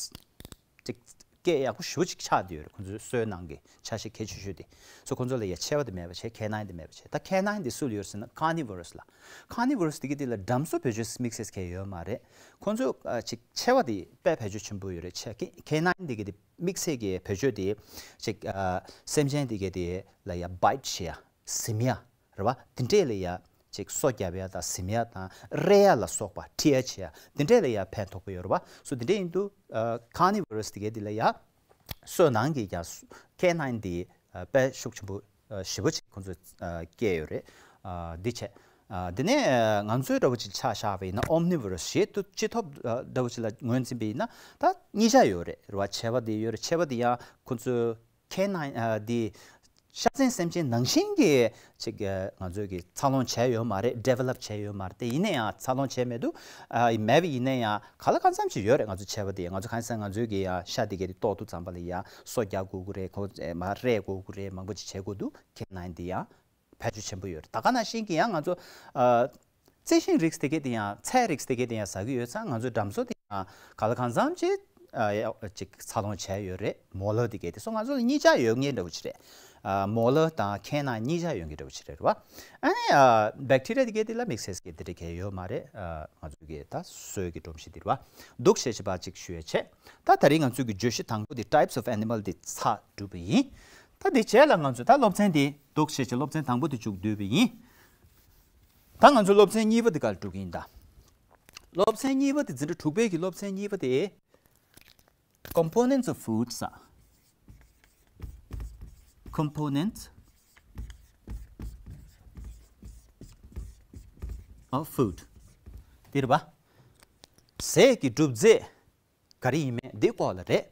ཅིག་སྐད་ཡག་པོ་ཞེ་པོ་ཅིག་ཆགས་བསྡད་ཡོད་རེད། ཁོ་ཚོའི་སོའི་ནང་གི་ཆ་ཤས་གལ་ཆེ་ཤོས་དེ། so ཁོ་ཚོ་ལ་ཡ་མཆེ་བ་དེ་མེད་པ་བྱས། canine དེ་མེད་པ་བྱས། ད་canine དེ་སུ་ལ་ཡོད་ཟེར་ན་carnivorous ལ། carnivorous དེ་གི་དེ་ལ་འགྲམ་སོ་བེད་སྤྱོད་དམིགས་བསལ་གང་ཡང་ཡོད་མ་རེད། ཁོ་ཚོ། ཨ། ཅིག་མཆེ་བ་དེ་དཔེ་བེད་སྤྱོད་ཆེན་པོ་ཡོད་རེད། ཆེ། canine དེ་གི་དེ་དམིགས་བསལ་གྱི་བེད་སྤྱོད་དེ་ཅིག་ཨ། སེམས་ཅན་དེ་གི་དེ་ལ་ཡ་bite བྱེད་ཡ། ཟིམ་ཡ། རེད་བ། དེ་འདྲས་ལ་ཡ་ཅིག་སོ་བརྒྱབ་ཡ་དང་ཟིམ་ཡ་དང་རལ་ཡ་ལ་སོགས་པ། འཁྲིད་ཡ་བྱེད་ཡ་དེ་འདྲས་ལ་ཡ་ཕན་ཐོགས་པོ་ཡོད་རེད་བ། so དེ་འདྲས་ཡིན་དུས། ཨ། carnivorous དེ་གའི་དེ་ལ་ཡ་སོ་ནང་གི་ཡ་canine དེ། ཨ། དཔེ་ཤུགས་ཆེན་པོ། ཨ། ཞེ་པོ་ཅིག་ཁོང་ཚོས། ཨ། སྐྱེས་ཡོད་རེད། ཨ། འདི་བྱས། ཨ། དེ་ནས་ང་ཚོའི་འདྲ་བོ་ཅིག་ཆ་བཞག་པ་ཡིན་ན་omnivorous ཞེས་དུ་ཅི་ཐོབ། ཨ། འདྲ་བོ་ཅིག་ལ་ངོས་འཛིན་པ་ཡིན་ན་ད་གཉིས་ཆ་ཡོད་རེད། རེད་བ། མཆེ་བ་དེ་ཡོད་རེད། མཆེ་བ་དེ་ཡང་ཁོང་ཚོའི། canine ཨ། འདི་ཤ་ཟན་སེམས་ཅན་ནང་བཞིན་གྱི་ཅིག་ཨ། ང་ཚོས་ཀྱི་འཚར་ལོངས་བྱས་ཡོད་མ་རེད། develop བྱས་ཡོད་མ་རེད། དེ་ཡིན་ན་ཡང་འཚར་ལོངས་བྱས་མེད་དུས། ཨ། མེད་པ་ཡིན་ན་ཡང་གང་ལ་གང་འཚམ་ཅིག་ཡོད་རེད། ང་ཚོ་མཆེ་བ་དེ། ང་ཚོ་གང་ཡིན་ཟེར་ན་ང་ཚོའི་གི་ཡང་ཤ་དེ་གའི་དེ་གཏོར་དུས་ཙམ་པ་ལ་ཡང་སོ་རྒྱག་དགོས་ཀྱི་རེད། ཁོ་མར་རལ་དགོས་ཀྱི་རེད། མང་པོ་ཅིག་བྱེད་དགོས་དུས་canine དེ་ཡང་བེད་སྤྱོད་ཆེན་པོ་ཡོད་རེད། ད་ག་ནང་བཞིན་གྱི་ཡང་ང་ཚོ། ཨ། རྩི་ཤིང་རིགས་དེ་གའི་དེ་ཡང་། ཚལ་རིགས་དེ་གའི་དེ་ཡང་ཟ་གི་ཡོད་ཙང་ང་ཚོའི་འགྲམ་སོ་དེ་ཡང་གང་ལ་གང་འཚམ་ཅིག་ཨ། ཡ། ཅིག་འཚར་ལོངས་བྱས་ཡོད་རེད། molar དེ་གའི་དེ། so ང་ཚོ་ལ་གཉིས་ཆ་ཡོད་མཁན་འདྲ་བོ་ཅིག་རེད། ཨ། molar དང་canine གཉིས་ཆ་ཡོད་མཁན་འདྲ་བོ་ཅིག་རེད། རེད་བ། ཨ་ནི། ཨ། bacteria དེ་གའི་དེ་ལ་དམིགས་བསལ་གྱི་དེ་འདྲ་གའི་ཡོད་མ་རེད། ཨ། ང་ཚོའི་གི་ད་སོའི་གི་སྒྲོམ་གཞི་དེ། རེད་བ། འདུག་བྱས་བྱས་པ་ཅིག་ཞུ་ཡ་བྱས། ད་ད་རིང་ང་ཚོའི་གི་བརྗོད་གཞི་དང་པོ་དེ་types of animal དེ་ཚར་གྲུབ་པ་ཡིན། ད་དེ་རྗེས་ལ་ང་ཚོས་ད་སློབ་ཚན་དེ། འདུག་བྱས་བྱས་སློབ་ཚན་དང་པོ་དེ་མཇུག་བསྡུས་པ་ཡིན། ད་ང་ཚོ་སློབ་ཚན་གཉིས་པ་དེ་ག་ལ་འགྲོ་གི་ཡིན་ད། སློབ་ཚན་གཉིས་པ་དེ། འཛིན་གྲྭ་དྲུག་པའི་གི་སློབ་ཚན་གཉིས་པ་དེ། components of food ཟེར། components of food དེ་རེད་བ། ཟས་ཀྱི་གྲུབ་རྫས་ག་རེ་ཡིན་མིན་འདི་སྐོར་ལ་རེད།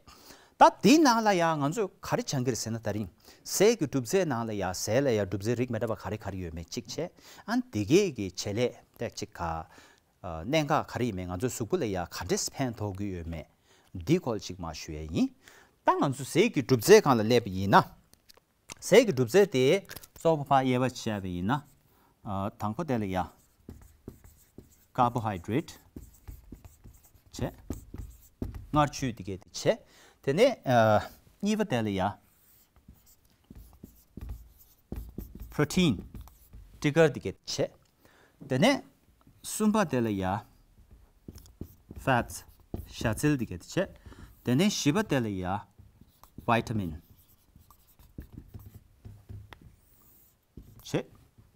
ད་འདིའི་ནང་ལ་ཡང་ང་ཚོས་ག་རེ་སྦྱང་གི་རེད་ཟེར་ན། ད་རིང་ཟས་ཀྱི་གྲུབ་རྫས་ནང་ལ་ཡང་ཟས་ལ་ཡང་གྲུབ་རྫས་རིགས་མི་འདྲ་བ་ག་རེ་ག་རེ་ཡོད་མེད་གཅིག་བྱས། ཨ་ནི་འདི་གའི་གི་བྱེད་ལས་དེ་གཅིག་ག་ཨ། གནད་འགག་ག་རེ་ཡིན་མིན། ང་ཚོའི་གཟུགས་པོ་ལ་ཡང་ག་འདྲས་ཕན་ཐོགས་ཀྱི་ཡོད་མེད་འདིའི་སྐོར་ལ་གཅིག་མར་ཞུ་ཡ་ཡིན། ད་ང་ཚོ་ཟས་ཀྱི་གྲུབ་རྫས་སྒང་ལ་སླེབས་པ་ཡིན་ན། ཟས་ཀྱི་གྲུབ་རྫས་དེ་གཙོ་བོ་ཕར་དབྱེ་བ་ཕྱེ་བ་ཡིན་ན། ཨ། དང་པོ་དེ་ལ་ཡ་carbohydrate བྱས། མངར་ཆུ་དེ་གས་དེ་བྱས། དེ་ནས། ཨ། གཉིས་པ་དེ་ལ་ཡ་protein སྤྲི་དཀར་དེ་གས་དེ་བྱས། དེ་ནས་གསུམ་པ་དེ་ལ་ཡ་ fats ཞྭ་ཚལ་འདི་ག་དེ་བྱས། དེ་ནས་བཞི་པ་དེ་ལ་ཡ་vitamin བྱས། བཅུད་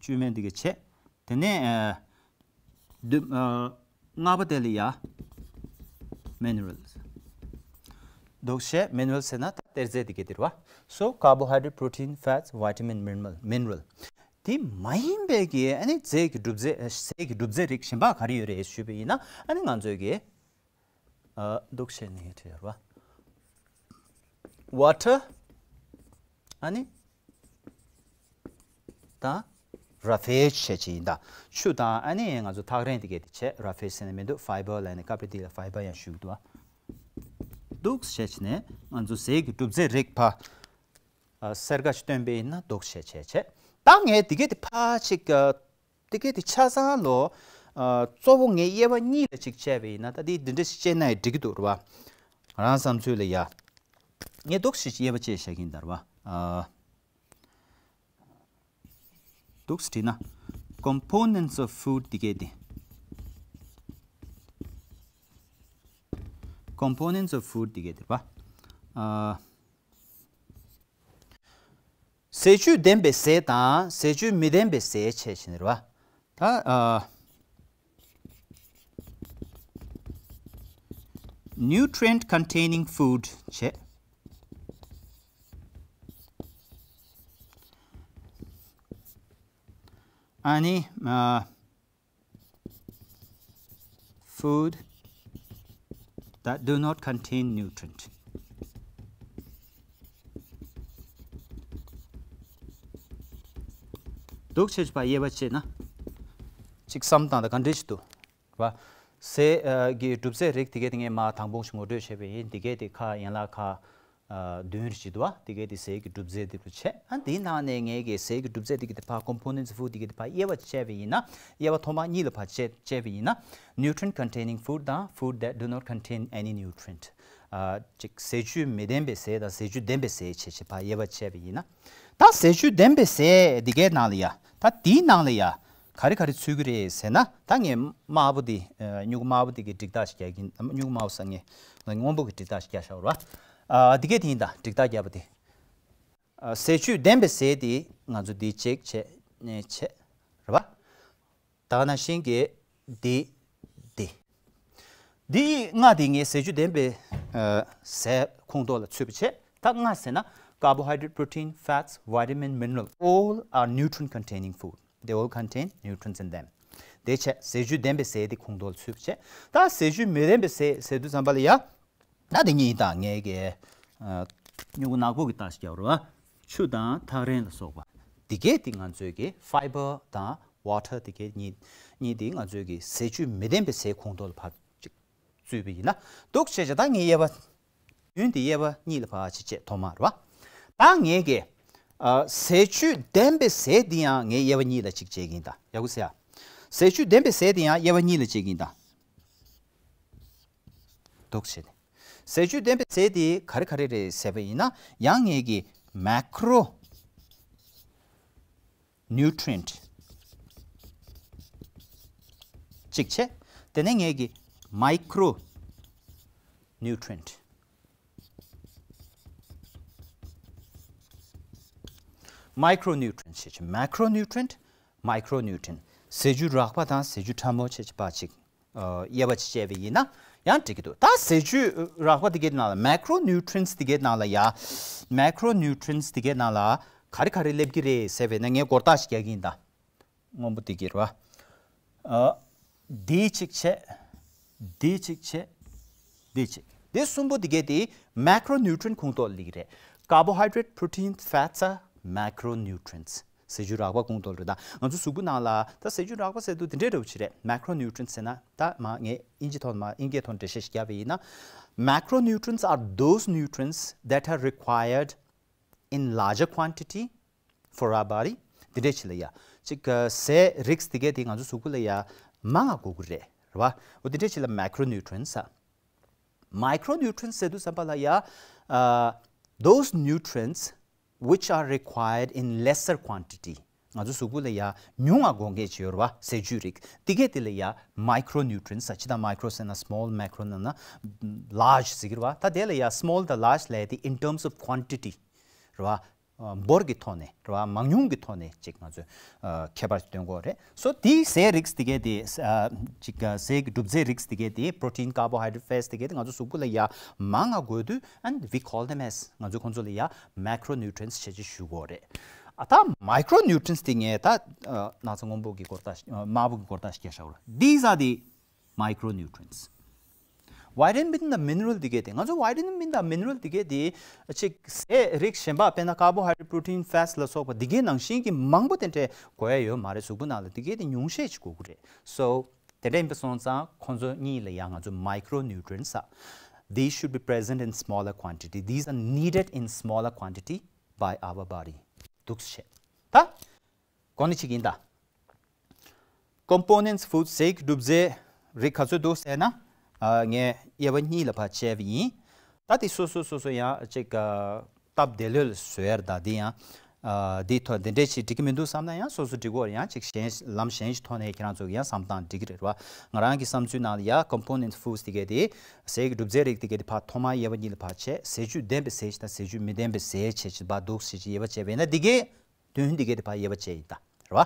སྨན་འདི་ག་བྱས། དེ་ནས་ཨ་བདུན་ཨ་ལྔ་པ་དེ་ལ་ཡ་minerals འདུག་བྱས། minerals ཟེར་ན་ད་གཏེར་རྫས་འདི་ག་དེ་རེད་བ། So carbohydrate, protein, fats, vitamin, mineral, mineral དེ་མ་ཡིན་པའི་གི་ཨ་ནི་རྫས་ཀྱི་གྲུབ་རྫས་ཟས་ཀྱི་གྲུབ་རྫས་རིགས་གཞན་པ་ག་རེ་ཡོད་རེད་ཞུས་པ་ཡིན་ན། ཨ་ནི་ང་ཚོས་གི་ཨ་འདུག་བྱས་ནས་བྲིས་ཡོད་རེད་བ། water ཨ་ནི་དང་roughage བྱས་ཅིག་ཡིན་ད། ཆུ་དང་ཨ་ནི་ང་ཚོ་ཐག་རིང་དེ་གས་དེ་བྱས། roughage ཟེར་ནས་མི་འདུག fiber ལབ་ནས་སྐབས་རེ་དེ་ལ་fiber ཡང་ཞུ་གི་འདུག་ཨ། འདུག་བྱས་ནས་ང་ཚོ་ཟས་ཀྱི་གྲུབ་རྫས་རིགས་ཕ་ཨ་སེར་ཀ་ཞིག་སྟོན་པ་ཡིན་ན་འདུག་བྱས་བྱས་བྱས། ད་ངས་དེ་གས་དེ་ཕ་ཅིག་ཨ་དེ་གས་དེ་ཆ་ཚང་ལོ་ཨ་གཙོ་བོ་ངས་དབྱེ་བ་གཉིས་ལ་ཅིག་བྱས་པ་ཡིན་ན། ད་དེ་འདི་འདྲ་ཞིག་བྱས་ན་ཡང་འགྲིག་གི་འདུག་རེད་བ། ང་རང་བསམ་ཚུལ་ལ་ཡ། ངས་འདུག་ཞིག་དབྱེ་བ་བྱས་བཞག་གིན་ད་རེད་བ། ཨ་འདུག་བྲིས་ན། components of food དེ་གས་དེ། components of food དེ་གས་དེ་རེད་བ། ཨ། ཟས་བཅུད་ལྡན་པའི་ཟས་དང་ཟས་བཅུད་མི་ལྡན་པའི་ཟས་བྱས་ཕྱིན་རེད་བ། ད་ཨ། nutrient containing food བྱས། ཨ་ནི་ཨ། food that do not contain nutrient འདུག་བྱས་པ་དབྱེ་བ་བྱས་ན། ཅིག་བསམ་བཏང་ད་ག་འདྲ་ཞིག་འདུག་བ། ཟས་ཨ་གི་གྲུབ་རྫས་རིགས་དེ་གས་དེ་ངས་མ་དང་པོ་ཞིག་ངོ་སྤྲོད་བྱས་པ་ཡིན། དེ་གས་དེ་ཁ་ཡན་ལག་ཁ་ཨ་བདུན་རེ་བྱེད་འདུག་བ། དེ་གས་དེ་ཟས་ཀྱི་གྲུབ་རྫས་དེ་རུ་བྱས། ཨ་དེའི་ནང་ནས་ངས་ཀྱི་ཟས་ཀྱི་གྲུབ་རྫས་དེ་གས་དེ་ཕར་components of food དེ་གས་དེ་ཕར་དབྱེ་བ་བྱས་པ་ཡིན་ན། དབྱེ་བ་ཐོག་མ་གཉིས་ལ་ཕར་བྱས་བྱས་པ་ཡིན་ན། nutrient containing food དང་food that do not contain any nutrient ཨ་ཅིག་ཟས་བཅུད་མི་ལྡན་པའི་ཟས་དང་ཟས་བཅུད་ལྡན་པའི་ཟས་བྱས་བྱས་ཕར་དབྱེ་བ་བྱས་པ་ཡིན་ན། ད་ཟས་བཅུད་ལྡན་པའི་ཟས་དེ་གས་ནང་ལ་ཡ། ད་དེའི་ནང་ལ་ཡ། ག་རེ་ག་རེ་ཚུད་ཀྱི་རེད་ཟེར་ན། ད་ངས་དམར་པོ་དེ་ཨ་སྨྱུ་གུ་དམར་པོ་དེ་གི་སྒྲིག་སྟངས་ཤིག་རྒྱག་གིན། སྨྱུ་གུ་དམར་པོ་ཟེར་ངས་སྔོན་པོ་གི་སྒྲིག་སྟངས་ཤིག་རྒྱག་བཞག་རེད་བ། ཨ་དེ་གས་དེ་ཡིན་ད། སྒྲིག་སྟངས་རྒྱག་པ་དེ། ཨ་ཟས་བཅུད་ལྡན་པའི་ཟས་དེ་ང་ཚོ་འདི་གཅིག་བྱས་ནས་བྱས་རེད་བ། ད་ག་ནང་བཞིན་གྱི་འདི་འདི། འདི་ལྔ་དེ་ངས་ཟས་བཅུད་ལྡན་པའི་ཨ་ཟས་ཁོངས་གཏོགས་ལ་ཚུད་པ་བྱས། ད་ལྔ་ཟེར་ན། carbohydrate, protein, fats, vitamin, mineral, all are nutrient containing food. They all contain nutrients in them. དེ་བྱས་ཟས་བཅུད་ལྡན་པའི་ཟས་དེ་ཁོངས་གཏོགས་ལ་ཚུད་པ་བྱས། ད་ཟས་བཅུད་མི་ལྡན་པའི་ཟས་ཟེར་དུས་ཙམ་པ་ལ་ཡ། ད་དེ་གཉིས་དང་ངས་ཀྱི་ཨ་སྨྱུ་གུ་ནག་པོ་གི་རྟགས་ཤིག་རྒྱག་རོགས། ཆུ་དང་ཐག་རིང་ལ་སོགས་པ། འདི་གས་དེ་ང་ཚོས་ཀྱི་fiber དང་water དེ་གས་གཉིས་གཉིས་དེ་ང་ཚོས་ཀྱི་ཟས་བཅུད་མི་ལྡན་པའི་ཟས་ཁོངས་གཏོགས་ལ་ཕར་ཅིག་བཙུད་པ་ཡིན་ན། འདུག་བྱས་བྱས་ད་ངས་དབྱེ་བ། ཡུན་དེ་དབྱེ་བ་གཉིས་ལ་ཕར་ཅིག་བྱས་ཐོག་མ་རེད་བ། ད་ངས་ཀྱི་ཨ་ཟས་བཅུད་ལྡན་པའི་ཟས་འདི་ཡང་ངས་དབྱེ་བ་གཉིས་ལ་ཅིག་བྱེད་ཀྱི་ཡིན་ད། ཡག་པོ་ཟེར་ཡ། ཟས་བཅུད་ལྡན་པའི་ཟས་འདི་ཡང་དབྱེ་བ་གཉིས་ལ་བྱེད་ཀྱི་ཡིན་ད། འདུག་བྱས་ནས། ཟས་བཅུད་ལྡན་པའི་ཟས་དེ་ག་རེ་ག་རེ་རེད་ཟེར་བ་ཡིན་ན། ཡང་ངས་ཀྱི་macronutrient གཅིག་བྱས། དེ་ནས་ངས་ཀྱི་micronutrient micronutrient ཞེས་བྱ། macronutrient, micronutrient ཟས་བཅུད་རགས་པ་དང་ཟས་བཅུད་ཕྲ་མོ་ཞེས་བྱ་བ་ཅིག་ཨ་དབྱེ་བ་ཅིག་བྱས་པ་ཡིན་ན་ཡང་འགྲིག་གི་འདུག་ད་ཟས་བཅུད་རགས་པ་དེ་གའི་ནང་ལ། macronutrients དེ་གའི་ནང་ལ་ཡ། macronutrients དེ་གའི་ནང་ལ་ག་རེ་ག་རེ་སླེབས་ཀྱི་རེད་ཟེར་བས་ན། ངས་སྒོར་རྟགས་ཤིག་རྒྱག་གི་ཡིན་ད། སྔོན་པོ་དེ་གའི་རེད་བ། ཨ་འདི་གཅིག་བྱས། འདི་གཅིག་བྱས། འདི་གཅིག་འདི་གསུམ་པོ་དེ་གའི་དེ་macronutrient ཁོངས་གཏོགས་ལ་སླེབས་ཀྱི་རེད། carbohydrate, protein, fats are macronutrients. ཟས་བཅུད་རགས་པ་ཁོངས་གཏོགས་རེད། ད་ང་ཚོ་གཟུགས་པོ་ནང་ལ་ད་ཟས་བཅུད་རགས་པ་ཟེར་དུས་དེ་འདྲའི་འདྲ་བོ་ཅིག་རེད། macronutrients ཟེར་ན། ད་མ་ངས་དབྱིན་ཇི་ཐོག་མ་དབྱིན་སྐད་ཐོག་འགྲེལ་བཤད་ཞིག་བརྒྱབ་པ་ཡིན་ན། macronutrients are those nutrients that are required in larger quantity for our body. དེ་འདྲའི་ཆེད་ལ་ཡ། ཅིག་ཟས་རིགས་དེ་གའི་དེ་ང་ཚོ་གཟུགས་པོ་ལ་ཡ་མང་ང་དགོས་ཀྱི་རེད། རེད་བ། འོ་དེ་འདྲའི་ཆེད་ལ་macronutrients ཟེར། micronutrients ཟེར་དུས་ཙམ་པ་ལ་ཡ། ཨ་those nutrients which are required in lesser quantity. ང་ཚོ་གཟུགས་པོ་ལ་ཡ་ཉུང་བ་དགོས་མཁན་ཅིག་ཡོད་རེད་བ། ཟས་བཅུད་རིགས་དེ་གས་དེ་ལ་ཡ་micronutrients ཟེར། སྤྱིར་བཏང་micro ཟེར་ན་small, macro ཟེར་ན་large ཟེར་གྱི་རེད་བ། ད་དེ་ལ་ཡ་small དང་large ལབ་ཡ་དེ་in terms of quantity རེད་བ། འབོར་གྱི་ཐོག་ནས་རེད་བ། མང་ཉུང་གི་ཐོག་ནས་ཅིག་ང་ཚོས་ཨ་ཁྱད་པར་སྟོན་དགོས་རེད། སོ་དེའི་ཟས་རིགས་དེ་གས་དེ་ཨ་ཅིག་ཨ་ཟས་ཀྱི་གྲུབ་རྫས་རིགས་དེ་གས་དེ་protein, carbohydrate, fats དེ་གས་དེ་ང་ཚོ་གཟུགས་པོ་ལ་ཡ་མང་ང་དགོས་དུས། And we call them as, ང་ཚོ་ཁོང་ཚོ་ལ་ཡ་macronutrients ཞེས་ཅིག་ཞུ་དགོས་རེད། ཨ་ད་micronutrients དེ་ངས་ད་ཨ་ན་ཚ་སྔོན་པོ་གི་སྐོར་ད་དམར་པོ་གི་སྐོར་ད་སྐད་ཆ་བཤད་རོགས། These are the micronutrients. Vitamin དང་mineral དེ་གས་དེ། ང་ཚོ་vitamin དང་mineral དེ་གས་དེ་ཅིག་ཟས་རིགས་གཞན་པ་དཔེར་ན་carbohydrate, protein, fats ལ་སོགས་པ་དེ་གས་ནང་བཞིན་གྱི་མང་པོ་དེ་འདྲས་དགོས་ཡ་ཡོད་མ་རེད། གཟུགས་པོ་ནང་ལ་དེ་གས་དེ་ཉུང་ཤས་ཅིག་དགོས་ཀྱི་རེད། So དེ་འདྲ་ཡིན་པ་སོང་ཙང་ཁོང་ཚོ་གཉིས་ལ་ཡང་ང་ཚོ་micronutrients ཟེར། These should be present in smaller quantity. These are needed in smaller quantity by our body. འདུག་སེ་བྱས། ད་གོང་ནས་ཅིག་ཡིན་ད། Components food ཟས་ཀྱི་གྲུབ་རྫས་རིགས་ག་ཚོད་འདུག་ཟེར་ན། ཨ་ངས་དབྱེ་བ་གཉིས་ལ་ཕར་ཕྱེ་བ་ཡིན། ད་དེ་སོ་སོ་སོ་སོ་ཡང་ཅིག་ཨ་སྟབས་བདེ་ལོས་ལ་བཟོ་ཡར་ད་དེ་ཡང་ཨ་དེའི་ཐོག་དེ་འདྲས་ཅིག་འགྲིག་གི་མི་འདུག་བསམ་ན་ཡང་སོ་སོ་འགྲིག་གི་ཡོད་རེད། ཡང་ཅིག་གཞན་ལམ་གཞན་ཞིག་ཐོག་ནས་ཁྱེད་རང་ཚོ་གི་ཡང་བསམ་སྟངས་འགྲིག་གི་རེད་བ། ང་རང་གི་བསམ་ཚུལ་ནང་ལ་ཡ་component foods དེ་གས་དེ་ཟས་ཀྱི་གྲུབ་རྫས་རིགས་དེ་གས་དེ་ཕར་ཐོག་མར་དབྱེ་བ་གཉིས་ལ་ཕར་ཕྱེ། ཟས་བཅུད་ལྡན་པའི་ཟས་ཞིག་དང་ཟས་བཅུད་མི་ལྡན་པའི་ཟས་བྱས་ཅིག་ཕར་འདུག་སེ་ཅིག་དབྱེ་བ་ཕྱེ་བས་ན་དེ་གས་དོན་འདི་གས་དེ་ཕར་དབྱེ་བ་ཕྱེ་ཡིན་ད། རེད་བ།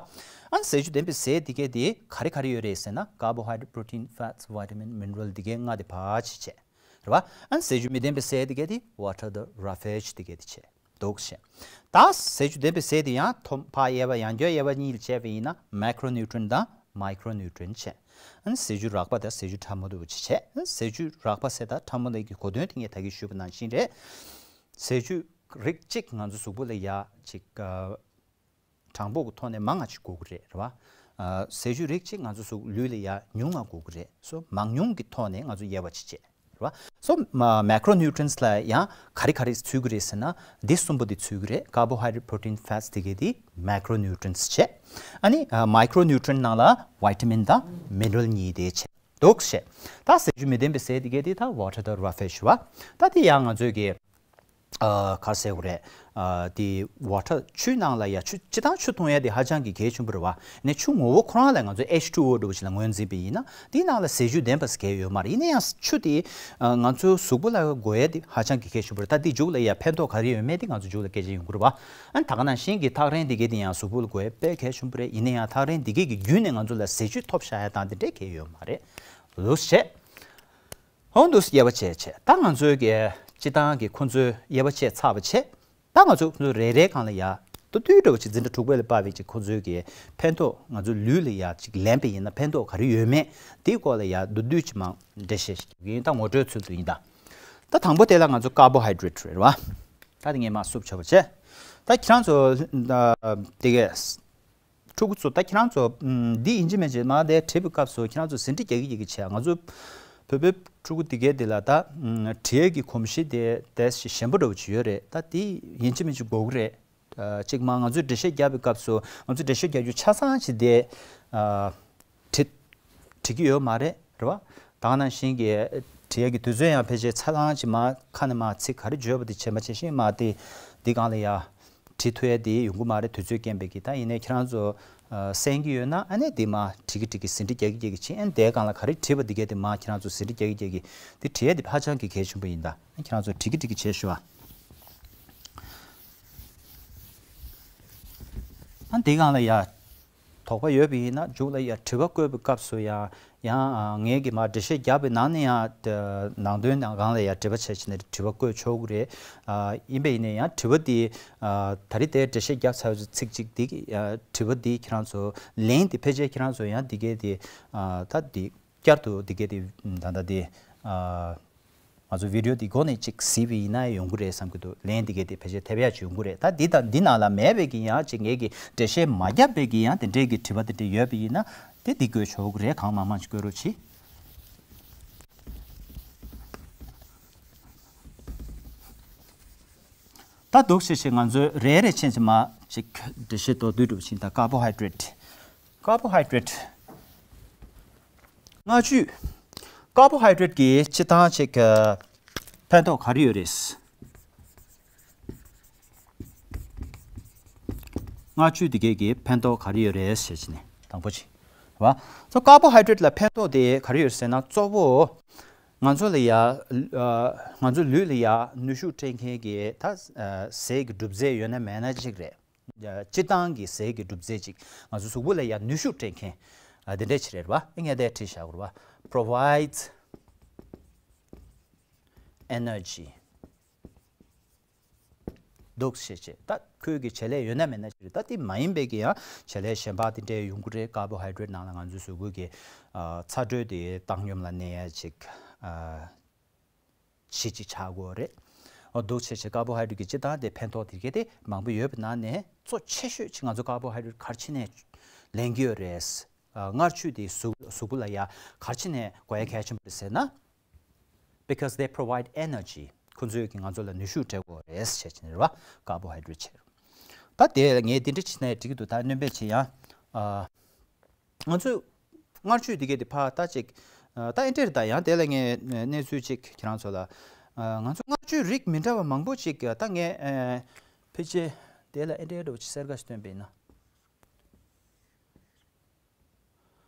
ཨ་ནི་ཟས་བཅུད་ལྡན་པའི་ཟས་དེ་གས་དེ་ག་རེ་ག་རེ་ཡོད་རེད་ཟེར་ན། carbohydrate, protein, fats, vitamin, mineral དེ་གས་ལྔ་དེ་ཕར་ཕྱེ་བྱས། རེད་བ། ཨ་ནི་ཟས་བཅུད་མི་ལྡན་པའི་ཟས་དེ་གས་དེ་water དང་roughage དེ་གས་དེ་བྱས་འདུག་སེ། ད་ཟས་བཅུད་ལྡན་པའི་ཟས་དེ་ཡང་ཐོག་ཕར་དབྱེ་བ་ཡང་བསྐྱར་དབྱེ་བ་གཉིས་ལ་ཕྱེ་བ་ཡིན་ན་micronutrient དང་micronutrient བྱས། ཨ་ནི་ཟས་བཅུད་རགས་པ་དང་ཟས་བཅུད་ཕྲ་མོ་དེ་བྱས། ཨ་ནི་ཟས་བཅུད་རགས་པ་ཟེར་ད་ཕྲ་མོ་ལབ་ཀྱི་གོ་དོན་དེ་ངས་ད་གིན་ཞུས་པ་ནང་བཞིན་རེད། ཟས་བཅུད་རིགས་གཅིག་ང་ཚོ་གཟུགས་པོ་ལ་ཡ་ཅིག་ཨ་གྲངས་འབོར་གྱི་ཐོག་ནས་མང་ང་ཅིག་དགོས་ཀྱི་རེད། རེད་བ། ཨ་ཟས་བཅུད་རིགས་གཅིག་ང་ཚོ་གཟུགས་ལུས་ལ་ཡ་ཉུང་ང་དགོས་ཀྱི་རེད། སོ་མང་ཉུང་གི་ཐོག་ནས་ང་ཚོ་དབྱེ་བ་ཅིག་བྱས། རེད་བ། སོ་མ་macronutrients ལ་ཡང་ག་རེ་ག་རེ་ཚུད་ཀྱི་རེད་ཟེར་ན། འདི་གསུམ་པོ་འདི་ཚུད་ཀྱི་རེད། carbohydrate, protein, fats དེ་གས་དེ་macronutrients བྱས། ཨ་ནི་ཨ་micronutrient ནང་ལ་vitamin དང་mineral གཉིས་དེ་བྱས་འདུག་སེ། ད་ཟས་བཅུད་མི་ལྡན་པའི་ཟས་དེ་གས་དེ་ད་water དང་roughage བ། ད་དེ་ཡང་ང་ཚོས་ཀྱི་ཨ་ག་རེ་ཟེར་དགོས་རེད། ཨ་དེ་water ཆུའི་ནང་ལ་ཡ་ཆུ་སྤྱིར་བཏང་ཆུ་འཐུང་ཡ་དེ་ཧ་ཅང་གི་གལ་ཆེན་པོ་རེད་བ། ནས་ཆུ་ངོ་བོ་ཁོ་རང་ལ་ང་ཚོ H two O འདྲ་བོ་ཞིག་ལ་ངོས་འཛིན་པ་ཡིན་ན། དེའི་ནང་ལ་ཟས་བཅུད་ལྡན་པ་ཟེར་གྱི་ཡོད་མ་རེད། ཡིན་ན་ཡང་ཆུ་དེ་ཨ་ང་ཚོའི་གཟུགས་པོ་ལ་དགོས་ཡ་དེ་ཧ་ཅང་གི་གལ་ཆེན་པོ་རེད། ད་དེ་མཇུག་ལ་ཡ་ཕན་ཐོགས་ག་རེ་ཡོད་མེད་དེ་ང་ཚོ་མཇུག་ལ་སྐད་ཆ་ཡོང་གི་རེད་བ། ཨ་ནི་ད་ག་ནང་བཞིན་གྱི་ཐག་རིང་དེ་གས་དེ་ཡང་གཟུགས་པོ་ལ་དགོས་ཡ་དཔེ་གལ་ཆེན་པོ་རེད། ཡིན་ན་ཡང་ཐག་རིང་དེ་གས་ཀྱི་བརྒྱུད་ནས་ང་ཚོ་ལ་ཟས་བཅུད་ཐོབ་བཞག་ཡ་དང་དེ་འདྲས་གལ་ཡོད་མ་རེད། ལོས་བྱས། ཧོན་དུས་དབྱེ་བ་ཕྱེ་བྱས། ད་ང་ཚོའི་གི་སྤྱིར་བཏང་གི་ཁོ་ཚོའི་དབྱེ་བ་ཕྱེ་ཚར་བ་བྱས། ད་ང་ཚོ་ཁོ་ཚོ་རེ་རེའི་སྒང་ལ་ཡ་ཏུ་ཏུའི་འདྲ་བོ་ཅིག་འཛིན་གྲྭ་དྲུག་པའི་ལ་དཔག་པའི་ཅིག་ཁོ་ཚོའི་གི་ཕན་ཐོགས། ང་ཚོ་ལུས་ལ་ཡ་ཅིག་ལེན་པ་ཡིན་ན་ཕན་ཐོགས་ག་རེ་ཡོད་མེད་དེའི་སྐོར་ལ་ཡ་མདོར་བསྡུས་ཅིག་མར་འགྲེལ་བཤད་ཞིག་རྒྱག་གི་ཡིན། ད་ངོ་སྤྲོད་ཚུལ་དུ་ཡིན་ད། ད་དང་པོ་དེ་ལ་ང་ཚོ་carbohydrate རེད་བ། ད་དེ་ངས་མར་བསུབ་ཆོག་པ་བྱས། ད་ཁྱེད་རང་ཚོ་ཨ་དེ་གས། ཕྲུ་གུ་ཚོ་ད་ཁྱེད་རང་ཚོ་ཨམ་འདི་ཡིན་གཅིག་མིན་གཅིག་མར་དེ་བྲིས་པའི་སྐབས་སུ་ཁྱེད་རང་ཚོ་ཟིན་བྲིས་རྒྱག་གི་རྒྱག་གི་བྱས། ང་ཚོ་བོད་པའི་ཕྲུ་གུ་དེ་གས་དེ་ལ་ད་ཨམ་བྲིས་ཡས་ཀྱི་གོམས་གཤིས་དེ་དེ་ཞན་པོ་འདྲ་བོ་ཅིག་ཡོད་རེད། ད་དེ་ཡིན་གཅིག་མིན་གཅིག་དགོས་ཀྱི་རེད། ཨ་གཅིག་མ་ང་ཚོས་འགྲེལ་བཤད་རྒྱབ་པའི་སྐབས་སུ་ང་ཚོས་འགྲེལ་བཤད་རྒྱག་རྒྱུ་ཆ་ཚང་ཅིག་དེ་ཨ་བྲིས་བྲིས་ཀྱི་ཡོད་མ་རེད། རེད་བ། ད་ག་ནང་བཞིན་གྱི་བྲིས་ཡས་ཀྱི་དུས་ཚོད་ཡང་ཕལ་ཆེར་ཆ་ཚང་ཅིག་མར་ཁ་ནས་མར་ཚིག་ག་རེ་བརྗོད་པ་དེ་བྱས་མ་བྱས་ཤིང་མར་དེ་འདི་སྒང་ལ་ཡ་བྲིས་ཐུབ་ཡས་དེ་ཡོང་གི་མ་རེད། དུས་ཚོད་རྐྱེན་པས་ཀྱི། ད་ཡིན་ནའི་ཁྱེད་རང་ཚོ་ཨ་གསན་གྱི་ཡོད་ན་ཨ་ནི་དེ་མར་བྲིས་ཀྱི་བྲིས་ཀྱི་ཟིན་བྲིས་རྒྱག་གི་རྒྱག་གི་ཕྱིན། ཨ་ནི་དེའི་སྒང་ལ་ག་རེ་བྲིས་པ་དེ་གས་དེ་མར་ཁྱེད་རང་ཚོ་ཟིན་བྲིས་རྒྱག་གི་རྒྱག་གི་དེ་བྲིས་ཡས་དེ་ཧ་ཅང་གི་གལ་ཆེན་པོ་ཡིན། ད་ཨ་ཁྱེད་རང་ཚོ་བྲིས་ཀྱི་བྲིས་ཀྱི་བྱས་ཞུ་བ། ཨ་འདི་སྒང་ལ་ཡ་དོགས་པ་ཡོད་པ་ཡིན་ན་མཇུག་ལ་ཡ་དྲི་བ་བཀོད་པའི་སྐབས་སུ་ཡང་ཡང་ཨ་ངས་ཀྱིས་མར་འགྲེལ་བཤད་བརྒྱབ་པའི་ནང་ནས་ཡང་ནང་དོན་ནང་སྒང་ལ་ཡ་དྲི་བ་བྱས་བྱས་ནས་དྲི་བ་བཀོད་ཆོག་གི་རེད། ཨ་ཡིན་པ་ཡིན་ན་ཡང་དྲི་བ་འདི་ཨ་ད་རེས་དེ་འགྲེལ་བཤད་བརྒྱབ་ཚར་བའི་ཚིག་གཅིག་འདི་ཨ་དྲི་བ་འདི་ཁྱེད་རང་ཚོ་ལན་འདི་ཕལ་ཆེར་ཁྱེད་རང་ཚོ་ཡང་འདི་གས་འདི་ཨ་ད་འདི་བསྐྱར་དུ་འདི་གས་འདི་ད་ལྟ་འདི་ཨ། ང་ཚོ་བི་ཌི་ཡོ་འདི་འགོ་ནས་ཅིག་གཟིགས་པ་ཡིན་ན་ཡོང་གི་རེད་བསམ་གྱི་འདུག་ལན་འདི་གས་དེ་ཕལ་ཆེར་ཐེབས་ཡག་ཅིག་ཡོང་གི་རེད། ད་འདི་དང་འདི་ནང་ལ་མེད་པའི་གི་ཡང་ཅིག་ངས་ཀྱི་འགྲེལ་བཤད་མ་བརྒྱབ་པའི་གི་ཡང་དེ་འདྲའི་གི་དྲི་བ་དེ་འདྲ་ཡོད་པ་ཡིན་ན་དེ་འདི་བཀོད་ཆོག་གི་རེད། གང་མང་མང་ཅིག་བཀོད་རོགས་གྱིས། ད་འདུག་སེ་བྱས་ང་ཚོས་རེ་རེ་བྱས་བྱས་མར་ཅིག་འགྲེལ་བཤད་མདོར་བསྡུས་འདྲ་བོ་ཞིག་ད། carbohydrate། carbohydrate། མངར་བཅུད། carbohydrate གི་སྤྱིར་བཏང་ཅིག་ཕན་ཐོགས་ག་རེ་ཡོད་རེད། མངར་ཆུ་དེ་གས་ཀྱི་ཕན་ཐོགས་ག་རེ་ཡོད་རེད་ཟེར་བྱས་ནས་དང་པོ་ཅིག་རེད་བ། So carbohydrate ལ་ཕན་ཐོགས་དེ་ག་རེ་ཡོད་ཟེར་ན་གཙོ་བོ་ང་ཚོ་ལ་ཡ་ཨ་ང་ཚོ་ལུས་ལ་ཡ་ནུས་ཤུགས་སྤྲད་མཁན་གྱི་ད་ཨ་ཟས་ཀྱི་གྲུབ་རྫས་ཡོད་ན་མེད་ན་ཅིག་རེད། ཨ་སྤྱིར་བཏང་གི་ཟས་ཀྱི་གྲུབ་རྫས་ཅིག་ང་ཚོ་གཟུགས་པོ་ལ་ཡ་ནུས་ཤུགས་སྤྲད་མཁན་ཨ་དེ་འདྲས་ཅིག་རེད་བ། ཨེ་ངས་དེ་བྲིས་བཞག་གོ་རེད་བ། Provides energy འདུག་ཞེས་བྱས། ད་ཁོས་ཀྱི་བྱེད་ལས་ཡོད་ན་མེད་ན་ཅིག་རེད། ད་དེ་མ་ཡིན་པའི་གི་ཡང་བྱེད་ལས་གཞན་པ་དེ་འདྲའི་ཡོང་གི་རེད། carbohydrate ནང་ལ་ང་ཚོའི་གཟུགས་པོའི་གི་ཨ་ཚ་དྲོད་དེ་བཏང་སྙོམས་ལ་གནས་ཡ་ཅིག་ཨ་གཞི་ཅིག་ཆགས་ཀྱི་ཡོད་རེད། འོ་འདུག་བྱས་བྱས་carbohydrate གི་སྤྱིར་བཏང་དེ་ཕན་ཐོགས་དེ་གས་དེ་མང་པོ་ཡོད་པ་ནང་ནས་གཙོ་ཆེ་ཤོས་ཅིག་ང་ཚོ་carbohydrate ག་རེ་བྱས་ནས་ལེན་གྱི་ཡོད་རེད། ཨ་མངར་ཆུ་དེ་གཟུགས་གཟུགས་པོ་ལ་ཡ་ག་རེ་བྱས་ནས་དགོས་ཡ་གལ་ཆེན་པོ་རེད་ཟེར་ན། Because they provide energy. ཁོ་ཚོས་ཀྱི་ང་ཚོ་ལ་ནུས་ཤུགས་སྤྲད་དགོས་རེད་ཟེར་བྱས་ནས་རེད་བ། carbohydrate བྱས། ད་དེ་ངས་དེ་འདྲ་བྱས་ནས་འགྲིག་གི་འདུག་ད་སྣོན་པ་བྱེད་ཡ། ཨ་ང་ཚོས་མངར་ཆུ་དེ་གས་དེ་ཕར་ད་ཅིག་ཨ་ད་ཨེ་འདྲས་ད་ཡང་དེ་ལ་ངས་གནས་ཚུལ་ཅིག་ཁྱེད་རང་ཚོ་ལ་ཨ་ང་ཚོ་མངར་ཆུའི་རིགས་མི་འདྲ་བ་མང་པོ་ཅིག་ད་ངས་ཨ་ཕལ་ཆེར་དེ་ལ་ཨེ་འདྲས་འདྲ་བོ་ཅིག་གསལ་ཁ་ཞིག་སྟོན་པ་ཡིན་ན།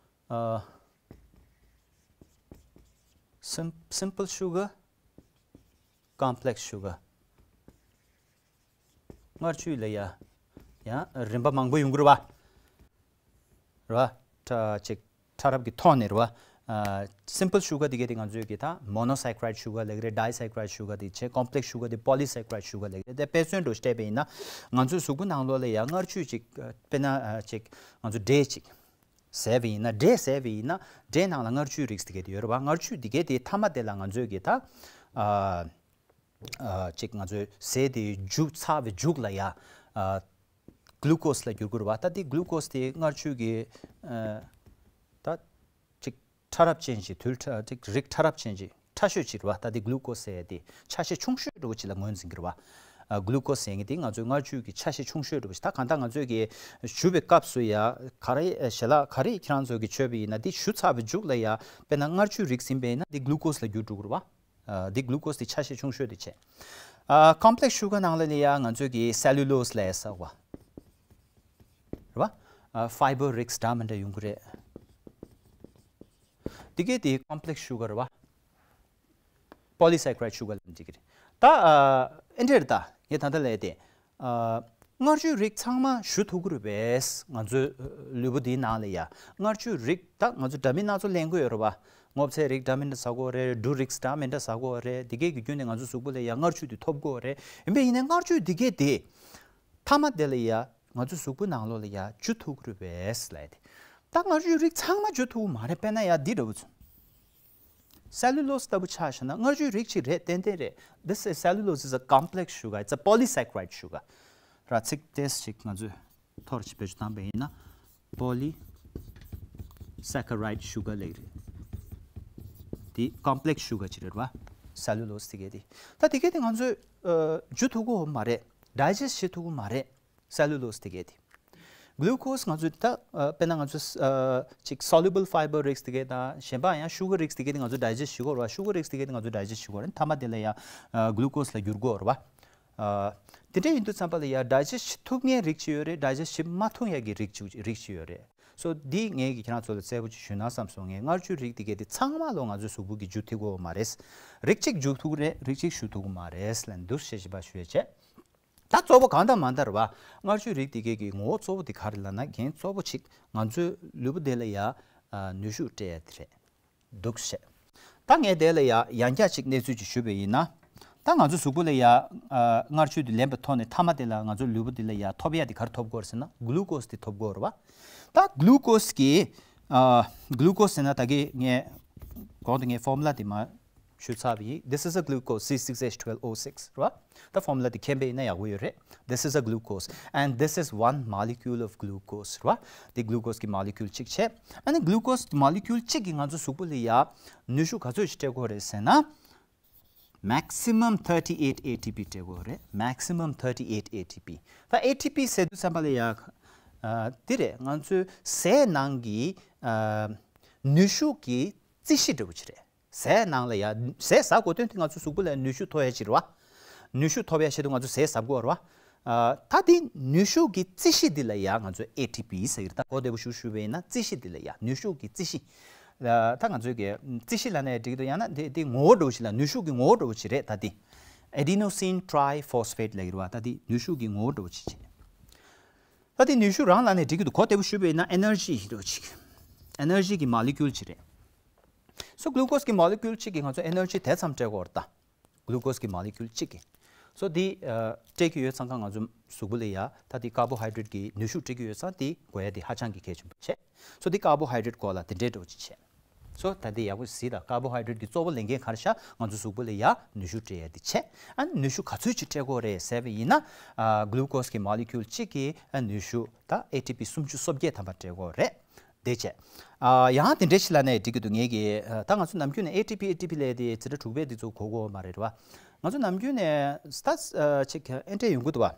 ཨ་sim- simple sugar, complex sugar. མངར་ཆུ་ལ་ཡ་ཡང་རིམ་པ་མང་པོ་ཡོང་གི་རེད་བ། རེད་བ། ཕྲ་ཅིག་ཕྲ་རབ་ཀྱི་ཐོག་ནས་རེད་བ། ཨ་simple sugar དེ་གས་དེ་ང་ཚོས་ཀྱི་ད་monosaccharide sugar ལབ་ཀྱི་རེད། disaccharide sugar དེ་བྱས། complex sugar དེ་polysaccharide sugar ལབ་ཀྱི་རེད། དེ་དཔེ་མཚོན་འདྲ་བཤད་པ་ཡིན་ན་ང་ཚོའི་གཟུགས་པོ་ནང་ལོགས་ལ་ཡ་མངར་ཆུ་ཅིག་དཔེར་ན་ཨ་ཅིག་ང་ཚོ་འབྲས་ཅིག་ཟས་པ་ཡིན་ན། འབྲས་ཟས་པ་ཡིན་ན་འབྲས་ནང་ལ་མངར་ཆུའི་རིགས་དེ་གས་དེ་ཡོད་རེད་བ། མངར་ཆུ་དེ་གས་དེ་མཐའ་མ་དེ་ལ་ང་ཚོས་ཀྱི་ད་ཨ་ཨ་ཅིག་ང་ཚོའི་ཟས་དེ་མཇུག་ཚར་བའི་མཇུག་ལ་ཡ་ཨ་glucose ལ་འགྱུར་གྱི་རེད་བ། ད་དེ་glucose དེ་མངར་ཆུ་གི་ཨ་ད་ཅིག་ཕྲ་རབ་ཅན་ཞིག་དུལ་ཕྲ་ཅིག་རིགས་ཕྲ་རབ་ཅན་ཞིག་ཕྲ་ཤོས་ཅིག་རེད་བ། ད་དེ་glucose ཟེར་ཡ་དེ་ཆ་ཤས་ཆུང་ཤོས་འདྲ་བོ་ཅིག་ལ་ངོས་འཛིན་གྱི་རེད་བ། ཨ་glucose ཟེར་མཁན་དེ་ང་ཚོའི་མངར་ཆུ་གི་ཆ་ཤས་ཆུང་ཤོས་འདྲ་བོ་ཞིག་ད་གང་ལྟར་ང་ཚོས་ཀྱི་ཞུ་བའི་སྐབས་སུ་ཡ་ག་རེ་ཞལ་ལག་ག་རེ་ཁྱེད་རང་ཚོ་གི་མཆོད་པ་ཡིན་ན་དེ་ཞུ་ཚར་བའི་མཇུག་ལ་ཡ་དཔེར་ན་མངར་ཆུའི་རིགས་ཟིན་པ་ཡིན་ན་དེ་glucose ལ་འགྱུར་འགྲོ་གི་རེད་བ། ཨ་དེ་glucose དེ་ཆ་ཤས་ཆུང་ཤོས་དེ་བྱས། ཨ་complex sugar ནང་ལ་ནི་ཡ་ང་ཚོས་ཀྱི་cellulose ལ་ཡ་ཟེར་བ། རེད་བ། ཨ་fiber རིགས་འདྲ་མི་འདྲ་ཡོང་གི་རེད། དེ་གས་དེ་complex sugar རེད་བ། polysaccharide sugar ལ་འགྲིག་གི་རེད། ད་ཨ་ཨེ་འདྲས་རེད། ད་ངས་ད་ལྟ་ལབ་དེ་ཨ་མངར་ཆུའི་རིགས་ཚང་མ་ཞུ་ཐུབ་ཀྱི་རེད་པས། ང་ཚོའི་ལུས་པོ་འདིའི་ནང་ལ་ཡ་མངར་ཆུའི་རིགས་ད་ང་ཚོ་འདྲ་མིན་སྣ་ཚོགས་ལེན་དགོས་ཡོད་རེད་བ། སྔོ་ཚལ་རིགས་འདྲ་མིན་འདྲ་ཟ་དགོས་རེད། འབྲུ་རིགས་འདྲ་མིན་འདྲ་ཟ་དགོས་རེད། དེ་གས་ཀྱི་བརྒྱུད་ནས་ང་ཚོའི་གཟུགས་པོ་ལ་ཡ་མངར་ཆུ་དེ་ཐོབ་དགོས་རེད། ཡིན་པས་ཡིན་ནའི་མངར་ཆུ་དེ་གས་དེ་མཐའ་མ་དེ་ལ་ཡ་ང་ཚོའི་གཟུགས་པོ་ནང་ལོགས་ལ་ཡ་འཇུ་ཐུབ་ཀྱི་རེད་པས་ལབ་དེ། ད་མངར་ཆུའི་རིགས་ཚང་མ་འཇུ་ཐུབ་ཀྱི་མ་རེད། དཔེར་ན་ཡ་འདི་འདྲ་བོ་ཚོ། cellulose ལྟ་བུ་ཆ་བཞག་ན་མངར་ཆུའི་རིགས་ཅིག་རེད། ཏན་ཏན་རེད། This is cellulose is a complex sugar, it's a polysaccharide sugar. ར་ཚིག་ཏོག་ཙམ་ཅིག་ང་ཚོས་ཐོར་ཅིག་བེད་སྤྱོད་བཏང་པ་ཡིན་ན་polysaccharide sugar ལབ་ཀྱི་རེད། དེ་complex sugar ཅིག་རེད་བ། cellulose དེ་གས་དེ། ད་དེ་གས་དེ་ང་ཚོས་ཨ་འཇུ་ཐུབ་ཀྱི་མ་རེད། digest བྱེད་ཐུབ་ཀྱི་མ་རེད། cellulose དེ་གས་དེ། glucose ང་ཚོས་ད་ཨ་དཔེར་ན་ང་ཚོས་ཨ་ཅིག་soluble fiber རིགས་དེ་གས་དང་གཞན་པ་ཡང་sugar རིགས་དེ་གས་དེ་ང་ཚོས་digest བྱེད་དགོས་རེད་བ། sugar རིགས་དེ་གས་དེ་ང་ཚོས་digest བྱེད་དགོས་རེད། མཐའ་མ་དེ་ལ་ཡང་ཨ་glucose ལ་འགྱུར་དགོས་རེད་བ། ཨ་དེ་འདྲ་ཡིན་དུས་ཙམ་པ་ལ་ཡང་digest བྱེད་ཐུབ་མཁན་རིགས་ཅིག་ཡོད་རེད། digest བྱེད་མ་ཐུབ་ཡ་གི་རིགས་ཅིག་རིགས་ཅིག་ཡོད་རེད། so འདི་ངས་ཀྱི་ཁྱེད་རང་ཚོ་ལ་གསལ་པོ་ཅིག་ཞུས་ན་བསམ་སོང་ངས། མངར་ཆུའི་རིགས་དེ་གས་དེ་ཚང་མ་ལོ་ང་ཚོའི་གཟུགས་པོ་གི་འཇུ་ཐུབ་ཀྱི་ཡོད་མ་རེད། རིགས་གཅིག་འཇུ་ཐུབ་ཀྱི་རེད། རིགས་གཅིག་ཞུ་ཐུབ་ཀྱི་མ་རེད་ལབ་འདུག་བཤད་བཞིན་པ་ཞུ་ཡ་བྱས། ད་གཙོ་བོ་གང་དང་མ་འདྲ་བ། མངར་ཆུའི་རིགས་དེ་གས་ཀྱི་ངོ་བོ་གཙོ་བོ་དེ་ག་རེ་ལབ་ན། འགན་གཙོ་བོ་གཅིག་ང་ཚོའི་ལུས་པོ་དེ་ལ་ཡ་ཨ་ནུས་ཤུགས་སྤྲད་ཡ་དེ་རེད་འདུག་བཤད། ད་ངས་དེ་ལ་ཡ་ཡང་བསྐྱར་གཅིག་གནས་ཚུལ་ཅིག་ཞུས་པ་ཡིན་ན། ད་ང་ཚོ་གཟུགས་པོ་ལ་ཡ་ཨ་མངར་ཆུ་དེ་ལེན་པའི་ཐོག་ནས་མཐའ་མ་དེ་ལ་ང་ཚོ་ལུས་པོ་དེ་ལ་ཡ་ཐོབ་ཡ་དེ་ག་རེ་ཐོབ་དགོས་རེད་ཟེར་ན་glucose དེ་ཐོབ་དགོས་རེད་བ། ད་glucose གི་ཨ་glucose ཟེར་ན་ད་གི་ངས་གོང་དུ་ངས་formula དེ་མ་ཞུ་ཚར་བ་ཡིན། This is a glucose, C six H twelve O six རེད་བ། ད་formula དེ་མཁྱེན་པ་ཡིན་ན་ཡག་པོ་ཡོད་རེད། This is a glucose and this is one molecule of glucose རེད་བ། དེ་glucose གི་molecule གཅིག་བྱས། ཨ་ནི་glucose molecule གཅིག་གིས་ང་ཚོ་གཟུགས་པོ་ལ་ཡ་ནུས་ཤུགས་ག་ཚོད་ཞིག་སྤྲད་དགོས་རེད་ཟེར་ན། maximum thirty eight A T P སྤྲད་དགོས་རེད། maximum thirty eight A T P། ད་A T P ཟེར་དུས་ཙམ་པ་ལ་ཡ་ཨ་དེ་རེད། ང་ཚོའི་ཟས་ནང་གི་ཨ་ནུས་ཤུགས་ཀྱི་རྩིས་གཞི་འདྲ་བོ་ཅིག་རེད། ཟས་ནང་ལ་ཡ་ཟས་ཟ་དགོས་དོན་དེ་ང་ཚོ་གཟུགས་པོ་ལ་ནུས་ཤུགས་ཐོབ་ཡ་ཅིག་རེད་བ། ནུས་ཤུགས་ཐོབ་ཡ་ཆེད་དུ་ང་ཚོ་ཟས་ཟ་དགོས་རེད་བ། ཨ། ད་དེ་ནུས་ཤུགས་ཀྱི་རྩིས་གཞི་འདི་ལ་ཡ་ང་ཚོས་ཨེ་ཊི་པི་ཟེར་གྱི་རེད། ད་གོ་བདེ་པོ་ཞིག་ཞུས་པ་ཡིན་ན་རྩིས་གཞི་འདི་ལ་ཡ་ནུས་ཤུགས་ཀྱི་རྩིས་གཞི། ཨ། ད་ང་ཚོས་ཀྱི་རྩིས་གཞི་ལབ་ནའི་འགྲིག་གི་འདུག་ཡང་ན་དེ་དེ་ངོ་བོ་འདྲ་བོ་ཞིག་ལ་ནུས་ཤུགས་ཀྱི་ངོ་བོ་འདྲ་བོ་ཞིག་རེད། ད་དེ་adenosine triphosphate ལབ་ཀྱི་རེད་བ། ད་དེ་ནུས་ཤུགས་ཀྱི་ངོ་བོ་འདྲ་བོ་ཞིག་བྱས། ད་དེ་ནུས་ཤུགས་རང་ལབ་ནའི་འགྲིག་གི་འདུག་གོ་བདེ་པོ་ཞུས་པ་ཡིན་ན་ཨེ་ནར་ཇི་ཞིག་འདྲ་བོ་ཞིག་ཨེ་ནར་ཇི་གི་མོ་ལེ་ཀུལ་ཅིག་རེད། སོ་གླུ་ཀོས་ཀྱི་མོ་ལེ་ཀུལ་གཅིག་གིས་ང་ཚོ་ཨེ་ནར་ཇི་དེ་ཙམ་སྤྲད་ཀྱི་ཡོད་རེད་ད། གླུ་ཀོས་ཀྱི་མོ་ལེ་ཀུལ་གཅིག་གིས། སོ་འདི་ཨ་སྤྲད་ཀྱི་ཡོད་ཙང་ཁ་ང་ཚོ་གཟུགས་པོ་ལ་ཡ་ད་འདི་ཀར་བོ་ཧའི་ཌེ་རེ་ཊི་གི་ནུས་ཤུགས་སྤྲད་ཀྱི་ཡོད་ཙང་འདི་དགོས་ཡ་འདི་ཧ་ཅང་གི་གལ་ཆེན་པོ་བྱས། སོ་འདི་ཀར་བོ་ཧའི་ཌེ་རེ་ཊི་སྐོར་ལ་དེ་འདྲའི་འདྲ་བོ་ཅིག་བྱས། སོ་ད་འདི་ཡག་པོ་གཟིགས་དང་། ཀར་བོ་ཧའི་ཌེ་རེ་ཊི་གི་གཙོ་བོ་ལས་འགན་ག་རེ་ཤག་ང་ཚོ་གཟུགས་པོ་ལ་ཡ་ནུས་ཤུགས་སྤྲད་ཡ་འདི་བྱས། ཨ་ནི་ནུས་ཤུགས་ག་ཚོད་ཅིག་སྤྲད་དགོས་རེད་ཟེར་བ་ཡིན་ན། ཨ་གླུ་ཀོས་ཀྱི་མོ་ལེ་ཀུལ་གཅིག་གིས་ཨ་ནུས་ཤུགས་ད་ཨེ་ཊི་པི་སུམ་ཅུ་སོ་བརྒྱད་ཐམ་པ་སྤྲད་དགོས་རེད། དེ་བྱས། ཨ་ཡང་དེ་འདྲའི་ཞིག་ལབ་ནའི་འགྲིག་གི་འདུག་ངས་ཀྱི་ཨ་ད་ང་ཚོ་ནམ་རྒྱུན་ནས་ཨེ་ཊི་པི་ཨེ་ཊི་པི་ལབ་དེ་ཚིག་ཕྲད་དྲུག་པའི་དེ་ཚོ་གོ་གོ་མ་རེད་བ། ང་ཚོ་ནམ་རྒྱུན་ནས་ད་ཨ་ཅིག་ཨེ་འདྲ་ཡོང་གི་འདུག་བ།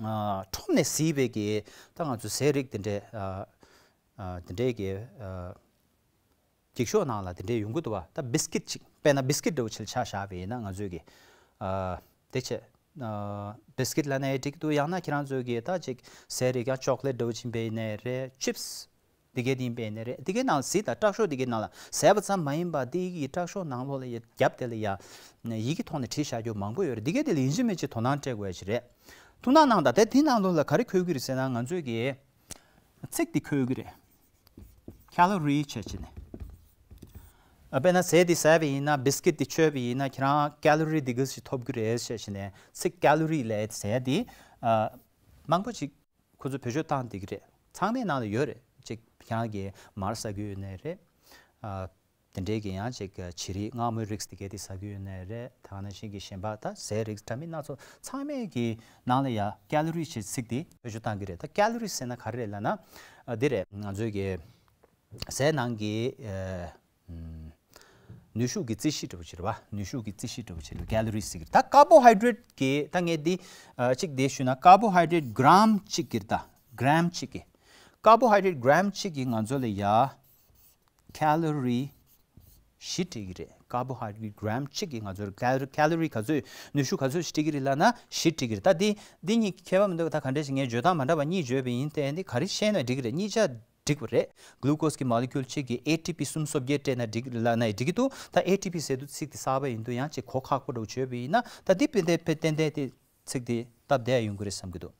ཨ་ཁྲོམ་ནས་བཟི་བའི་གི་ད་ང་ཚོ་ཟས་རིགས་དེ་འདྲའི་ཨ་ཨ་དེ་འདྲའི་གི་ཨ་འགྱིག་ཤོག་ནང་ལ་དེ་འདྲའི་ཡོང་གི་འདུག་བ། ད་བིས་ཀིད་ཅིག་དཔེར་ན་བིས་ཀིད་འདྲ་བོ་ཅིག་ཆ་བཞག་པ་ཡིན་ན་ང་ཚོས་གི་ཨ་དེ་བྱས། ཨ་བིས་ཀིད་ལབ་ནའི་འགྲིག་འདུག་ཡང་ན་ཁྱེད་རང་ཚོས་གི་ད་ཅིག་ཟས་རིགས་ཀྱང་ཅོག་ལེ་ཊི་འདྲ་བོ་ཅིག་ཡིན་པ་ཡིན་ནའི་རེད། ཅིབས་དེ་གའི་དེ་ཡིན་པ་ཡིན་ནའི་རེད། དེ་གའི་ནང་ལ་གཟིགས་དང་། ཀྲག་ཤོག་དེ་གའི་ནང་ལ་ཟས་པ་ཙམ་མ་ཡིན་པ་དེ་གི་ཀྲག་ཤོག་ནང་ལོགས་ལ་ཡ་རྒྱབ་དེ་ལ་ཡ་ཡི་གེ་ཐོག་ནས་བྲིས་བཞག་རྒྱུ་མང་པོ་ཡོད་རེད། དེ་གའི་དེ་ལ་ཡིན་གཅིག་མིན་གཅིག་དོ་སྣང་སྤྲད་དགོས་ཡ་ཅིག་རེད། ཐུགས་སྣང་གནང་དང་། དེ་དེ་ནང་ལོགས་ལ་ག་རེ་འཁོད་ཀྱི་རེད་ཟེར་ན་ང་ཚོས་གི་ཚིག་དེ་འཁོད་ཀྱི་རེད། ཁ་ལོ་རི་བྱས་བྱས་ནས། ཨ་དཔེར་ན་ཟས་དེ་ཟས་པ་ཡིན་ན། བིས་ཀིད་དེ་མཆོད་པ་ཡིན་ན་ཁྱེད་རང་ཀ་ལོ་རི་འདི་ག་ཞིག་ཐོབ་ཀྱི་རེད་བྱས་བྱས་ནས། ཚིག་ཀ་ལོ་རི་ལབ་ཟས་དེ་ཨ་མང་པོ་ཅིག་ཁོ་ཚོ་བེད་སྤྱོད་བཏང་བསྡད་ཀྱི་རེད། ཚང་མའི་ནང་ལ་ཡོད་རེད། ཅིག་ཁྱེད་རང་གིས་མར་ཟ་གི་ཡོད་ནའི་རེད། ཨ་དེ་འདྲའི་གི་ཡང་ཅིག་བྱི་རིལ་མངར་མོའི་རིགས་དེ་གའི་དེ་ཟ་གི་ཡོད་ནའི་རེད། ད་ག་ནང་བཞིན་གྱི་གཞན་པ་ད་ཟས་རིགས་འདྲ་མིན་སྣ་ཚོགས་ཚང་མའི་གི་ནང་ལ་ཡ་ཀ་ལོ་རི་ཞེས་ཚིག་དེ་བེད་སྤྱོད་བཏང་གི་རེད། ད་ཀ་ལོ་རི་ཟེར་ན་ག་རེ་རེད་ལབ་ན། ཨ་འདི་རེད། ང་ཚོའི་གི་ཟས་ནང་གི་ཨ་ནུས་ཤུགས་ཀྱི་རྩིས་གཞི་འདྲ་བོ་ཅིག་རེད་བ། ནུས་ཤུགས་ཀྱི་རྩིས་གཞི་འདྲ་བོ་ཅིག་རེད། ཀ་ལོ་རི་ཟེར་གི་རེད། ད་ཀར་བོ་ཧའི་ཌེ་རེ་ཊི་གི་ད་ངས་འདི་ཨ་གཅིག་འདི་ཞུས་ན། ཀར་བོ་ཧའི་ཌེ་རེ་ཊི་གི་རམ་གཅིག་གི་རེད། ད་གྲམ་གཅིག་གི་ཀར་བོ་ཧའི་ཌེ་རེ་ཊི་གྲམ་གཅིག་གིས་ང་ཚོ་ལ་ཡ་ཀ་ལོ་རི་བཞི་སྤྲད་ཀྱི་རེད། ཀར་བོ་ཧའི་ཌེ་རེ་ཊི་གྲམ་གཅིག་གིས་ང་ཚོར་ཀ་ལོ་རི་ཀ་ལོ་རི་ག་ཚོད། ནུས་ཤུགས་ག་ཚོད་སྤྲད་ཀྱི་རེད་ལབ་ན་བཞི་སྤྲད་ཀྱི་རེད། ད་འདི་འདི་གཉིས་ཁྱད་པར་མི་འདུག་ད་ག་འདྲ་ཞིག་ངས་བརྗོད་སྟངས་མ་འདྲ་བ་གཉིས་བརྗོད་པ་ཡིན་ཏེ། འདི་ག་རེ་བཤད་ན་འགྲིག་གི་རེད། གཉིས་ཆ་འགྲིག་པ་རེད། གླུ་ཀོས་ཀྱི་མོ་ལེ་ཀུལ་གཅིག་གིས་ཨེ་ཊི་པི་སུམ་སོ་བརྒྱད་སྤྲད་ན་འགྲིག་ལབ་ན་འགྲིག་གི་འདུག་ད་ཨེ་ཊི་པི་ཟེར་དུས་ཚིག་དེ་གསར་པ་ཡིན་དུས་ཡང་ཅིག་གོ་ཁག་པོ་འདྲ་བོ་བརྗོད་པ་ཡིན་ན། ད་འདི་དཔེ་ཏན་ཏན་དེ་ཚིག་དེ་སྟབས་བདེ་ཡ་ཡོང་གི་རེད་བསམ་གྱི་འདུག་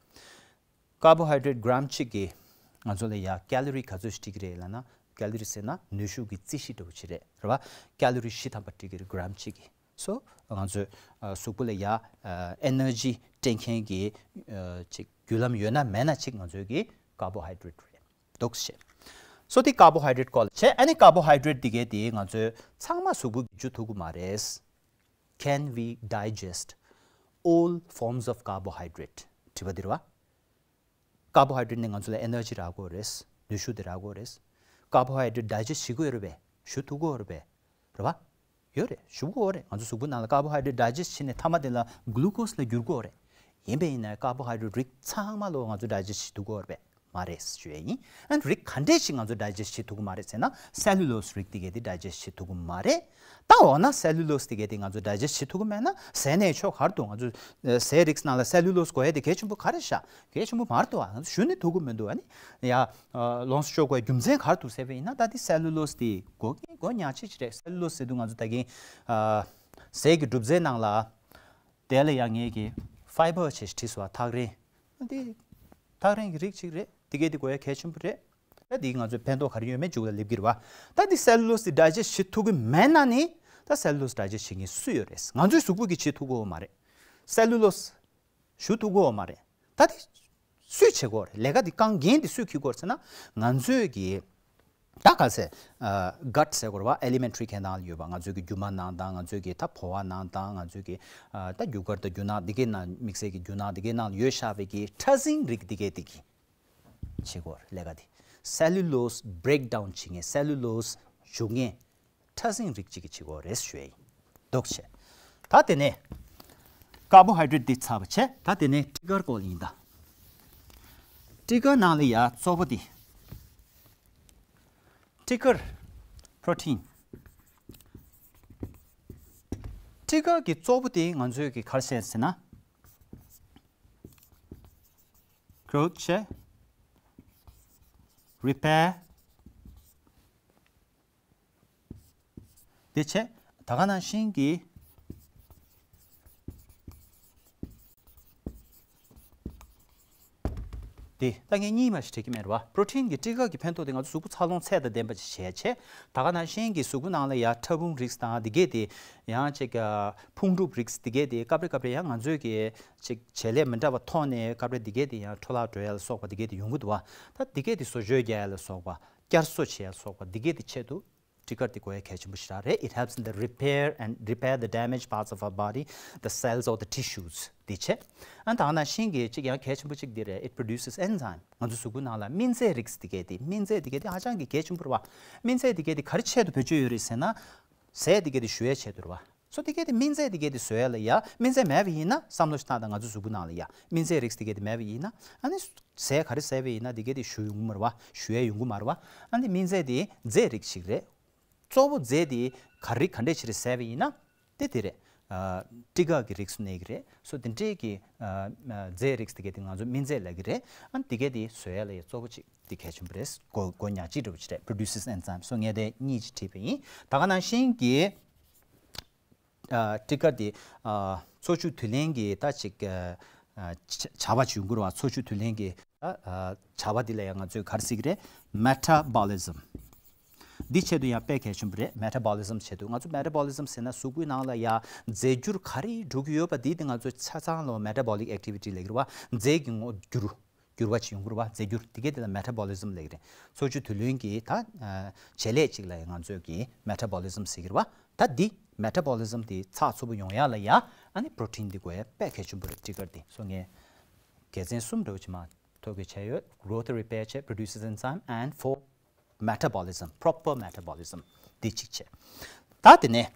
ཀར་བོ་ཧའི་ཌེ་རེ་ཊི་གྲམ་གཅིག་གིས་ང་ཚོ་ལ་ཡ་ཀ་ལོ་རི་ག་ཚོད་སྤྲད་ཀྱི་རེད་ལབ་ན། ཀ་ལོ་རི་ཟེར་ན་ནུས་ཤུགས་ཀྱི་རྩིས་གཞི་འདྲ་བོ་ཅིག་རེད། རེད་བ། ཀ་ལོ་རི་བཞི་ཐམ་པ་སྤྲད་ཀྱི་རེད། གྲམ་གཅིག་གིས། སོ་ང་ཚོའི་ཨ་གཟུགས་པོ་ལ་ཡ་ཨ་ཨེ་ནར་ཇི་སྤྲད་མཁན་གྱི་ཨ་ཅིག་བརྒྱུད་ལམ་ཡོད་ན་མེད་ན་ཅིག་ང་ཚོའི་གི་ཀར་བོ་ཧའི་ཌེ་རེ་ཊི་རེད། འདུག་སེ་བྱས། སོ་དེ་ཀར་བོ་ཧའི་ཌེ་རེ་ཊི་སྐོར་ལ་བྱས། ཨ་ནི་ཀར་བོ་ཧའི་ཌེ་རེ་ཊི་དེ་གའི་དེ་ང་ཚོའི་ཚང་མ་གཟུགས་པོ་གིས་འཇུ་ཐུབ་ཀྱི་མ་རེད། Can we digest all forms of carbohydrate? དྲི་བ་འདི་རེད་བ། ཀར་བོ་ཧའི་ཌེ་རེ་ཊི་ནི་ང་ཚོ་ལ་ཨེ་ནར་ཇི་རག་གི་ཡོད་རེད། ནུས་ཤུགས་དེ་རག་གི་ཡོད་རེད། ཀར་བོ་ཧའི་ཌེ་རེ་ཊི་ཌའི་ཇེ་སི་ཊི་བྱེད་ཀྱི་ཡོད་རེད་པས། ཞུ་ཐུབ་ཀྱི་ཡོད་རེད་པས། རེད་བ། ཡོད་རེད། ཞུ་གི་ཡོད་རེད། ང་ཚོ་གཟུགས་པོ་ནང་ལ་ཀར་བོ་ཧའི་ཌེ་རེ་ཊི་ཌའི་ཇེ་སི་ཊི་བྱས་ནས་མཐའ་མ་དེ་ལ་གླུ་ཀོས་ལ་འགྱུར་གྱི་ཡོད་རེད། ཡིན་པས་ཡིན་ན་ཀར་བོ་ཧའི་ཌེ་རེ་ཊི་རིགས་ཚང་མ་ལོ་ང་ཚོ་ཌའི་ཇེ་སི་ཊི་བྱེད་ཐུབ་ཀྱི་ཡོད་རེད་པས། མ་རེད་ཞུ་ཡས་ཡིན། ཨ་ནི་རིགས་ག་འདྲས་ཞིག་ང་ཚོ་ཌའི་ཇེ་སི་ཊི་བྱེད་ཐུབ་ཀྱི་མ་རེད་ཟེར་ན། སེ་ལུ་ལོ་སི་རིགས་དེ་གས་དེ་ཌའི་ཇེ་སི་ཊི་བྱེད་ཐུབ་ཀྱི་མ་རེད། ད་འོ་ན་སེ་ལུ་ལོ་སི་དེ་གས་དེ་ང་ཚོ་ཌའི་ཇེ་སི་ཊི་བྱེད་ཐུབ་ཀྱི་མེད་ན་ཟས་ནས་ཆོག་ག་རེ་འདུག་ང་ཚོ་ཟས་རིགས་ནང་ལ་སེ་ལུ་ལོ་སི་དགོས་ཡས་དེ་གལ་ཆེན་པོ་ག་རེ་ཤག་གལ་ཆེན་པོ་མ་རེད་འདུག་ཨ་ནི་ཞུ་ནི་ཐུབ་ཀྱི་མི་འདུག་ཨ་ནི་ཡ་ལོངས་སུ་སྤྱོད་དགོས་རྒྱུ་མཚན་ག་རེ་འདུག་ཟེར་བ་ཡིན་ན། ད་དེ་སེ་ལུ་ལོ་སི་དེ་དགོས་ཀྱི་དགོས་ཉག་གཅིག་ཅིག་རེད། སེ་ལུ་ལོ་སི་ཟེར་དུས་ང་ཚོ་ད་གིན་ཟས་ཀྱི་གྲུབ་རྫས་ནང་ལ། དེ་ལ་ཡང་ངས་ཀྱི་ཕའི་བར་བྱས་བྲིས་སོང་བ། ཐག་རིང་། འདི་ཐག་རིང་གི་རིགས་ཅིག་རེད། དེ་གས་དེ་དགོས་ཡ་གལ་ཆེན་པོ་རེད། ད་འདི་ང་ཚོས་ཕན་ཐོགས་ག་རེ་ཡོད་མེད་མཇུག་ལ་སླེབས་ཀྱི་རེད་བ། ད་འདི་སེ་ལུ་ལོ་སི་འདི་ཌའི་ཇེ་སི་ཊི་བྱེད་ཐུབ་ཀྱི་མེད་ན་ནི། ད་སེ་ལུ་ལོ་སི་འདི་ཌའི་ཇེ་སི་ཊི་བྱེད་མཁན་སུ་ཡོད་རེད། ང་ཚོའི་གཟུགས་པོ་གིས་བྱེད་ཐུབ་ཀྱི་ཡོད་མ་རེད། སེ་ལུ་ལོ་སི་ཞུ་ཐུབ་ཀྱི་ཡོད་མ་རེད། ད་དེ་སུས་བྱེད་ཀྱི་ཡོད་རེད། ལས་ཀ་དེ་རྐང་འགན་དེ་སུས་འཁྱེར་གྱི་ཡོད་རེད་ཟེར་ན། ང་ཚོས་ཀྱི་ད་ག་ཟེ། ཨ་གཊ་ཟེར་དགོས་རེད་བ། ཨེ་ལི་མེན་ཊ་རི་གི་ནང་ལ་ཡོད་པ། ང་ཚོས་ཀྱི་རྒྱུ་མ་ནང་དང་། ང་ཚོས་ཀྱི་ད་ཕོ་བ་ནང་དང་། ང་ཚོས་ཀྱི་ཨ་ད་རྒྱུ་སྐར་དང་རྒྱུ་ནག་འདི་གའི་ནང་། དམིགས་བསལ་གྱི་རྒྱུ་ནག་འདི་གའི་ནང་ལ་ཡོད་བཞག་པའི་གི་ཕྲ་སྲིན་རིགས་འདི་གའི་འདི་གི་བྱེད་དགོས་རེད། ལས་ཀ་དེ་སེ་ལུ་ལོ་སི་བྷི་རེག་ཌའུན་བྱེད་མཁན། སེ་ལུ་ལོ་སི་འཇུ་མཁན་ཕྲ་སྲིན་རིགས་གཅིག་གིས་བྱེད་དགོས་རེད་ཞུ་ཡ་ཡིན། འདུག་བྱས། ད་དེ་ནས་ཀར་བོ་ཧའི་ཌེ་རེ་ཊི་འདི་ཚར་བ་བྱས། ད་དེ་ནས་སྤྲི་དཀར་སྐོར་ལ་ཡིན་ད། སྤྲི་དཀར་ནང་ལ་ཡ་གཙོ་བོ་དེ། སྤྲི་དཀར་པྲོ་ཊིན། སྤྲི་དཀར་གྱི་གཙོ་བོ་དེ་ང་ཚོས་ཀྱི་ག་རེ་བཤད་ཟེར་ན། འགྲོ་བྱེད། རི་པེར། དེ་བྱས། ད་ག་ནང་བཞིན་གྱི། དེ་ད་ངས་གཉིས་མ་ཞིག་བྲིས་ཀྱི་མེད་རེད་བ། པྲོ་ཊིན་གྱི་སྤྲི་དཀར་གྱི་ཕན་ཐོགས་དེ་ང་ཚོ་གཟུགས་པོ་འཚར་ལོངས་ཚད་དང་ལྡན་པ་ཞིག་བྱས་བྱས། ད་ག་ནང་བཞིན་གྱི་གཟུགས་པོ་ནང་ལ་ཡ་ཕྲ་ཕུང་རིགས་དང་དེ་གས་དེ། ཡང་ཅིག་ཕུང་གྲུབ་རིགས་དེ་གས་དེ་སྐབས་རེ་སྐབས་རེ་ཡང་ང་ཚོས་ཀྱི་ཅིག་བྱེད་ལས་མི་འདྲ་བ་ཐོག་ནས་སྐབས་རེ་དེ་གས་དེ་ཡང་འཕྲོ་བརླག་འགྲོ་ཡ་ལ་སོགས་པ་དེ་གས་དེ་ཡོང་གི་འདུག་བ། ད་དེ་གས་དེ་བཟོ་བཅོས་རྒྱག་ཡ་ལ་སོགས་པ། བསྐྱར་གསོ་བྱེད་ཡ་ལ་སོགས་པ་དེ་གས་དེ་ཆེད་དུ་སྤྲི་དཀར་དེ་དགོས་ཡ་གལ་ཆེན་པོ་ཞིག་རེད། It helps in the repair and repair the damaged parts of our body, the cells or the tissues. དེ་བྱས། ཨ་ད་ག་ནང་བཞིན་གྱི་གཅིག་ཡང་གལ་ཆེན་པོ་གཅིག་འདི་རེད། It produces enzyme. ང་ཚོ་གཟུགས་པོ་ནང་ལ་སྨན་རྫས་རིགས་དེ་གས་དེ། སྨན་རྫས་དེ་གས་དེ་ཧ་ཅང་གི་གལ་ཆེན་པོ་རེད་བ། སྨན་རྫས་དེ་གས་དེ་ག་རེ་ཆེད་དུ་བེད་སྤྱོད་ཡོད་རེད་ཟེར་ན། ཟས་དེ་གས་དེ་བཞུ་ཡའི་ཆེད་དུ་རེད་བ། སོ་དེ་གས་དེ་སྨན་རྫས་དེ་གས་དེ་བཟོ་ཡ་ལ་ཡ། སྨན་རྫས་མེད་པ་ཡིན་ན། བསམ་བློ་ཞིག་བཏང་དང་། ང་ཚོ་གཟུགས་པོ་ནང་ལ་ཡ་སྨན་རྫས་རིགས་དེ་གས་དེ་མེད་པ་ཡིན་ན། ཨ་ནི་ཟས་ག་རེ་ཟས་པ་ཡིན་ན་དེ་གས་དེ་བཞུ་ཡོང་གི་མ་རེད་བ། བཞུ་ཡ་ཡོང་གི་མ་རེད་བ། ཨ་ནི་སྨན་རྫས་དེ་རྫས་རིགས་ཤིག་རེད། གཙོ་བོ་རྫས་དེ་ག་རེ་ག་འདྲས་ཞིག་རེད་ཟས་པ་ཡིན་ན། དེ་དེ་རེད། ཨ་སྤྲི་དཀར་གྱི་རིགས་སུ་གནས་ཀྱི་རེད། སོ་དེ་འདྲས་ཀྱི་ཨ་ཨ་རྫས་རིགས་དེ་གས་དེ་ང་ཚོ་སྨན་རྫས་ལབ་ཀྱི་རེད། ཨ་ནི་དེ་གས་དེ་བཟོ་ཡ་ལ་ཡ་གཙོ་བོ་གཅིག་དེ་གལ་ཆེན་པོ་རེད། མགོ་མགོ་ཉག་གཅིག་འདྲ་པོ་ཅིག་རེད། Produces enzyme. སོ་ངས་དེ་གཉིས་ཅིག་བྲིས་པ་ཡིན། ད་ག་ནང་བཞིན་གྱི་ཨ་སྤྲི་དཀར་དེ་ཨ་འཚོ་བཅུད་བསྡུ་ལེན་གྱི་ད་ཅིག་ཨ་ཨ་བྱ་བ་ཅིག་ཡོང་གི་རེད་བ། འཚོ་བཅུད་བསྡུ་ལེན་གྱི་ཨ་ཨ་བྱ་བ་འདི་ལ་ཡང་ང་ཚོས་ག་རེ་ཟེར་གྱི་རེད། Metabolism. འདི་ཆེད་དུ་ཡང་དཔེ་གལ་ཆེན་པོ་རེད། Metabolism ཆེད་དུ། ང་ཚོ་metabolism ཟེར་ན་གཟུགས་པོའི་ནང་ལ་ཡ་རྫས་འགྱུར་ག་རེ་འགྲོ་གི་ཡོད་པ་འདི་དེ་ང་ཚོ་ཆ་ཚང་ལ་metabolic activity ལབ་ཀྱི་རེད་བ། རྫས་ཀྱི་ངོ་འགྱུར། འགྱུར་བ་ཅིག་ཡོང་གི་རེད་བ། རྫས་འགྱུར་དེ་གས་དེ་ལ་metabolism ལབ་ཀྱི་རེད། འཚོ་བཅུད་བསྡུ་ལེན་གྱི་ད་ཨ་བྱེད་ལས་ཅིག་ལ་ཡང་ང་ཚོས་ཀྱི་metabolism ཟེར་གྱི་རེད་བ། ད་འདི་metabolism དེ་ཚགས་ཚུད་པོ་ཡོང་ཡ་ལ་ཡ་ཨ་ནི་པྲོ་ཊིན་འདི་དགོས་ཡ་དཔེ་གལ་ཆེན་པོ་རེད། སྤྲི་དཀར་འདི། སོ་ངས་དགེ་མཚན་གསུམ་འདྲ་པོ་ཅིག་མ་ཐོ་གི་བྱས་ཡོད། Growth repair བྱས། Produces enzyme and for metabolism, proper metabolism འདི་གཅིག་བྱས། ད་དེ་ནས་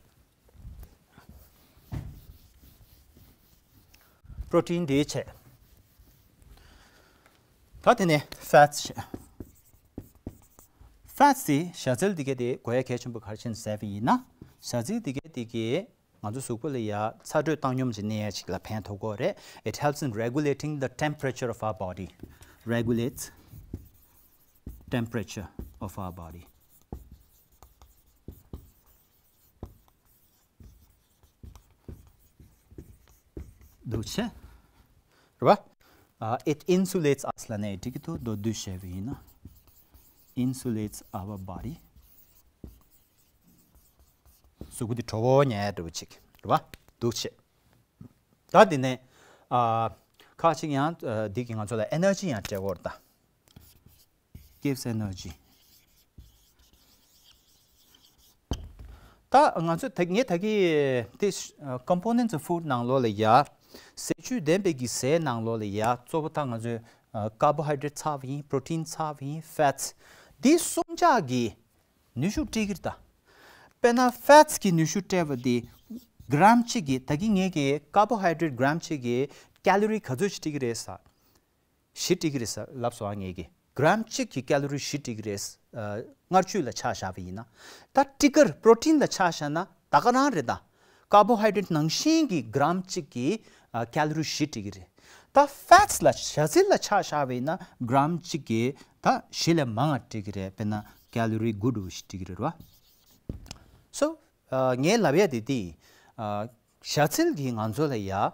པྲོ་ཊིན་འདི་བྱས། ད་དེ་ནས་fats བྱས། Fats དེ་ཞ་ཚལ་འདི་གས་དེ་དགོས་ཡ་གལ་ཆེན་པོ་ག་རེ་བྱས་ནས་ཟེར་བ་ཡིན་ན། ཞ་ཚལ་འདི་གས་དེ་གིས་ང་ཚོ་གཟུགས་པོ་ལ་ཡ་ཚ་དྲོད་བཏང་སྙོམས་ཅིག་གནས་ཡ་ཅིག་ལ་ཕན་ཐོགས་ཀྱི་རེད། It helps in regulating the temperature of our body. Regulates temperature of our body. འདུག་བྱས། རེད་བ། ཨ་it insulates us ལབ་ནའི་འགྲིག་གི་འདུག་མདོར་བསྡུས་བཤད་པ་ཡིན་ན། Insulates our body. གཟུགས་པོ་འདི་དྲོ་པོ་ཉལ་འདྲ་པོ་ཅིག་རེད་བ། འདུག་བྱས། ད་འདི་ནས་ཨ་ཁག་ཅིག་ཡང་ཨ་འདི་གིས་ང་ཚོ་ལ་ཨེ་ནར་ཇི་ཡང་སྤྲད་ཡོད་རེད་ད། Gives energy. ད་ང་ཚོ་ད་ངས་ད་གི་དེ་components of food ནང་ལོགས་ལ་ཡ། ཟས་བཅུད་ལྡན་པའི་གི་ཟས་ནང་ལོགས་ལ་ཡ་གཙོ་བོ་ད་ང་ཚོས་ཨ་carbohydrate ཚར་བ་ཡིན། protein ཚར་བ་ཡིན། fats འདི་གསུམ་ཆ་གི་ནུས་ཤུགས་སྤྲད་ཀྱི་རེད་ད། དཔེར་ན་fats གི་ནུས་ཤུགས་སྤྲད་པ་འདི་gram གཅིག་གི་ད་གི་ངས་གི་carbohydrate gram གཅིག་གི་calorie ག་ཚོད་ཅིག་སྤྲད་ཀྱི་རེད་ཟེར། བཞི་སྤྲད་ཀྱི་རེད་ཟེར་ལབ་སོང་ཨ་ངས་གི། gram གཅིག་གི་calorie བཞི་སྤྲད་ཀྱི་རེད། ཨ་མངར་ཆུ་ལ་ཆ་བཞག་པ་ཡིན་ན། ད་སྤྲི་དཀར་protein ལ་ཆ་བཞག་ན་ད་ག་རང་རེད་ད། carbohydrate ནང་བཞིན་གྱི་gram གཅིག་གི་ཨ་calorie བཞི་སྤྲད་ཀྱི་རེད། ད་fats ལ་ཞ་ཚལ་ལ་ཆ་བཞག་པ་ཡིན་ན་gram གཅིག་གི་ད་བཞི་ལས་མང་བ་སྤྲད་ཀྱི་རེད། དཔེར་ན་calorie དགུ་འདྲ་པོ་ཞིག་སྤྲད་ཀྱི་རེད་བ། So ཨ་ངས་ལབ་ཡ་དེ་འདི། ཨ་ཞ་ཚལ་གྱིས་ང་ཚོ་ལ་ཡ། ཨ་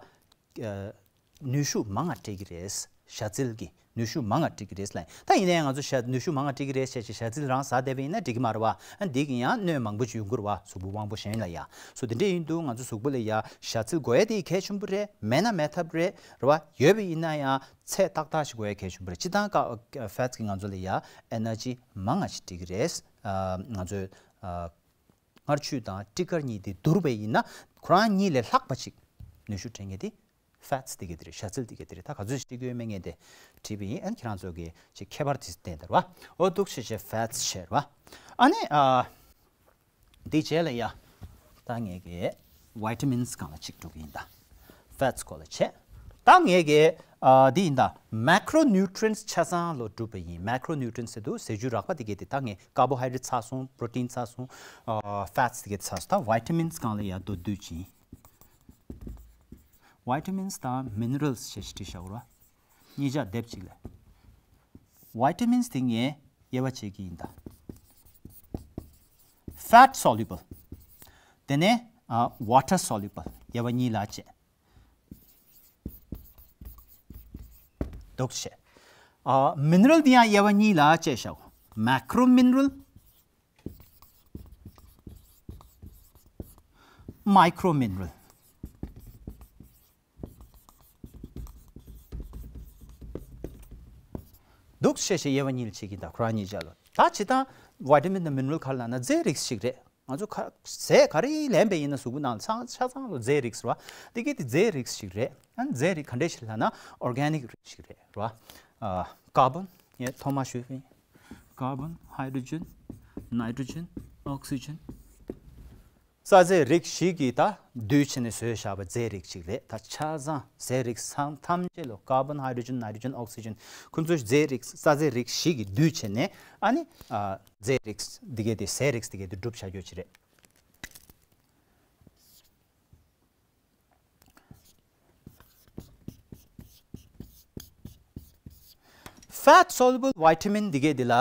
ནུས་ཤུགས་མང་ང་སྤྲད་ཀྱི་རེད། ཞ་ཚལ་གྱིས་ནུས་ཤུགས་མང་ང་སྤྲད་ཀྱི་རེད་ལབ། ད་ཡིན་ན་ཡང་ང་ཚོ་ཞ་ནུས་ཤུགས་མང་ང་སྤྲད་ཀྱི་རེད་བྱས་བྱས་ཞ་ཚལ་རང་ཟ་བསྡད་པ་ཡིན་ན་འགྲིག་གི་མ་རེད་བ། ཨ་འདི་གིས་ཡང་གནོད་མང་པོ་ཅིག་ཡོང་གི་རེད་བ། གཟུགས་པོ་དབང་པོ་གཞན་ལ་ཡ། སོ་དེ་འདྲས་ཡིན་དུས་ང་ཚོ་གཟུགས་པོ་ལ་ཡ་ཞ་ཚལ་དགོས་ཡ་དེ་གལ་ཆེན་པོ་རེད། མེད་ན་མེད་ཐབས་རེད། རེད་བ། ཡོད་པ་ཡིན་ན་ཡང་ཚད་ཏག་ཏག་ཞིག་དགོས་ཡ་གལ་ཆེན་པོ་རེད། སྤྱིར་བཏང་ཀ་fats གིས་ང་ཚོ་ལ་ཡ་energy མང་ང་ཞིག་སྤྲད་ཀྱི་རེད། ཨ་ང་ཚོས་ཨ། མངར་ཆུ་དང་སྤྲི་དཀར་གཉིས་དེ་བསྡུར་བ་ཡིན་ན་ཁོ་རང་གཉིས་ལས་ལྷག་པ་ཅིག་ནུས་ཤུགས་སྤྲད་མཁན་དེ་fats དེ་ག་དེ་རེད། ཞ་ཚལ་དེ་ག་དེ་རེད། ད་ག་ཚོད་ཅིག་སྤྲད་ཀྱི་ཡོད་མེད་ངས་དེ་བྲིས་པ་ཡིན། ཨ་ནི་ཁྱེད་རང་ཚོ་གི་ཅིག་ཁྱད་པར་དེ་བསྟན་དེ་རེད་བ། འོ་འདུག་བྱས་བྱས་fats བྱས་རེད་བ། ཨ་ནི་ཨ་འདི་རྗེས་ལ་ཡ་ད་ངས་གི་vitamins སྒང་ལ་ཅིག་འགྲོ་གི་ཡིན་ད། fats སྐོར་ལ་བྱས། ད་ངས་གི་ཨ་འདི་ཡིན་ད། macronutrients ཆ་ཚང་ལོ་གྲུབ་པ་ཡིན། macronutrients ཟེར་དུས་ཟས་བཅུད་རགས་པ་དེ་གས་དེ། ད་ངས་carbohydrate ཚར་སོང་། protein ཚར་སོང་། ཨ་fats དེ་གས་ཚར་སོང་། ད་vitamins སྒང་ལ་ཡ་མདོར་བསྡུས་ཅིག vitamins དང་minerals ཞེས་བྲིས་བཞག་རོ། གཉིས་ཆ་སྡེབ་གཅིག་ལས། བི་ཊ་མིན་སི་དེ་ངས་དབྱེ་བ་ཕྱེ་གི་ཡིན་ད། Fat soluble དེ་ནས་ཨ་water soluble དབྱེ་བ་གཉིས་ལ་ཕྱེ། འདུག་བྱས། ཨ་མི་ནི་རལ་འདི་ཡང་དབྱེ་བ་གཉིས་ལ་ཕྱེ་བཞག Macromineral, micromineral. འདུག་བྱས་བྱས་དབྱེ་བ་གཉིས་ལ་ཕྱེ་གི་ད་ཁོ་རང་གཉིས་ཆ་ལ། ད་ཇི་ལྟར་བི་ཊ་མིན་དང་མི་ནི་རལ་ག་རེ་ལབ་ན་རྫས་རིགས་ཤིག་རེད། ང་ཚོ་ཁ་ཟས་ག་རེ་ལེན་པ་ཡིན་ན་གཟུགས་པོ་ནང་ལ་ཚང་ཆ་ཚང་ལོ་རྫས་རིགས་རེད་བ། དེ་གས་དེ་རྫས་རིགས་ཤིག་རེད། ཨ་ནི་རྫས་རིགས་ག་འདྲས་ཤིག་ལབ་ན་ཨོར་གེ་ནིག་རིགས་ཤིག་རེད་རེད་བ། ཨ་ཀར་བོན་ངས་ཐོག་མ་ཞུས་པ་ཡིན། ཀར་བོན། ཧའི་ཌྲོ་ཇེན། ནའི་ཊྲོ་ཇེན། ཨོག་སི་ཇེན། རྩ་རྫས་རིགས་བཞི་གིས་ད་བསྡུས་བྱས་ནས་བཟོས་བཞག་པའི་རྫས་རིགས་ཤིག་རེད། ད་ཆ་ཚང་རྫས་རིགས་ཚང་ཐམས་ཅད་ལོ་ཀར་བོན། ཧའི་ཌྲོ་ཇེན། ནའི་ཊྲོ་ཇེན། ཨོག་སི་ཇེན། ཁོ་ཚོའི་རྫས་རིགས་རྩ་རྫས་རིགས་བཞི་གིས་བསྡུས་བྱས་ནས་ཨ་ནི་ཨ་རྫས་རིགས་འདི་གས་དེ་ཟས་རིགས་འདི་གས་དེ་གྲུབ་བྱ་རྒྱུ་ཅིག་རེད། Fat soluble vitamin འདི་གས་འདི་ལ་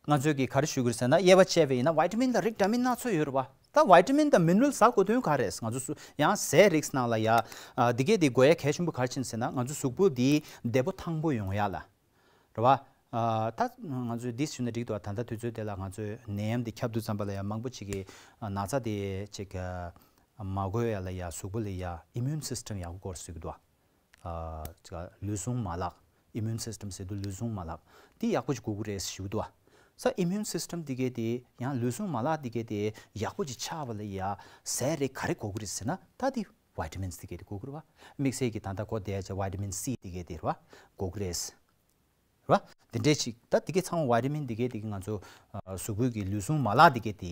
ང་ཚོས་ཀྱི་ག་རེ་ཞུ་དགོས་ཟེར་ན། དབྱེ་བ་ཕྱེ་བ་ཡིན་ན་བི་ཊ་མིན་དང་རིགས་འདྲ་མིན་སྣ་ཚོགས་ཡོད་རེད་བ། ད་བི་ཊ་མིན་དང་མི་ནི་རལ་ཟ་དགོས་དོན་ག་རེ་རེད། ང་ཚོ་སུ་ཡང་ཟས་རིགས་ནང་ལ་ཡ་ཨ་འདི་གས་འདི་དགོས་ཡ་གལ་ཆེན་པོ་ག་རེ་ཕྱིན་ཟེར་ན། ང་ཚོ་གཟུགས་པོ་འདི་བདེ་པོ་ཐང་པོ་ཡོང་ཡ་ལ་རེད་བ། ཨ་ད་ང་ཚོས་འདི་ཞུས་ན་འགྲིག་འདུག་ད་ལྟ་དུས་ཚོད་དེ་ལ་ང་ཚོས་ནད་ཡམས་འདི་ཁྱབ་དུས་ཙམ་པ་ལ་ཡ་མང་པོ་ཅིག་གིས་ཨ་ན་ཚ་དེ་ཅིག་ཨ་མ་འགོས་ཡ་ལ་ཡ་གཟུགས་པོ་ལ་ཡ་ཨི་མུན་སིས་ཊམ་ཡག་པོ་དགོས་ཟེར་གི་འདུག་བ། ཨ་ཅིག་ལུས་ཟུངས་མ་ལག་ཨི་མུན་སིས་ཊམ་ཟེར་དུས་ལུས་ཟུངས་མ་ལག་འདི་ཡག་པོ་ཅིག་དགོས་ཀྱི་རེད་ཞུ་གི་འདུག་བ། ས་ཨི་མུན་སིས་ཊམ་འདི་གས་དེ་ཡང་ལུས་ཟུངས་མ་ལག་འདི་གས་དེ་ཡག་པོ་ཅིག་ཆགས་པ་ལ་ཡ་ཟས་རིགས་ག་རེ་དགོས་ཀྱི་རེད་ཟེར་ན། ད་འདི་བི་ཊ་མིན་འདི་གས་དེ་དགོས་ཀྱི་རེད་བ། དམིགས་བསལ་གྱི་ད་ལྟ་གོ་བསྡད་ཡ་ཅིག་བི་ཊ་མིན་སི་འདི་གས་དེ་རེད་བ། དགོས་ཀྱི་རེད། རེད་བ། དེ་འདྲས་ཅིག་ད་འདི་གས་ཚང་མ་བི་ཊ་མིན་འདི་གས་དེ་གས་ང་ཚོ་ཨ་གཟུགས་པོའི་གི་ལུས་ཟུངས་མ་ལག་འདི་གས་དེ་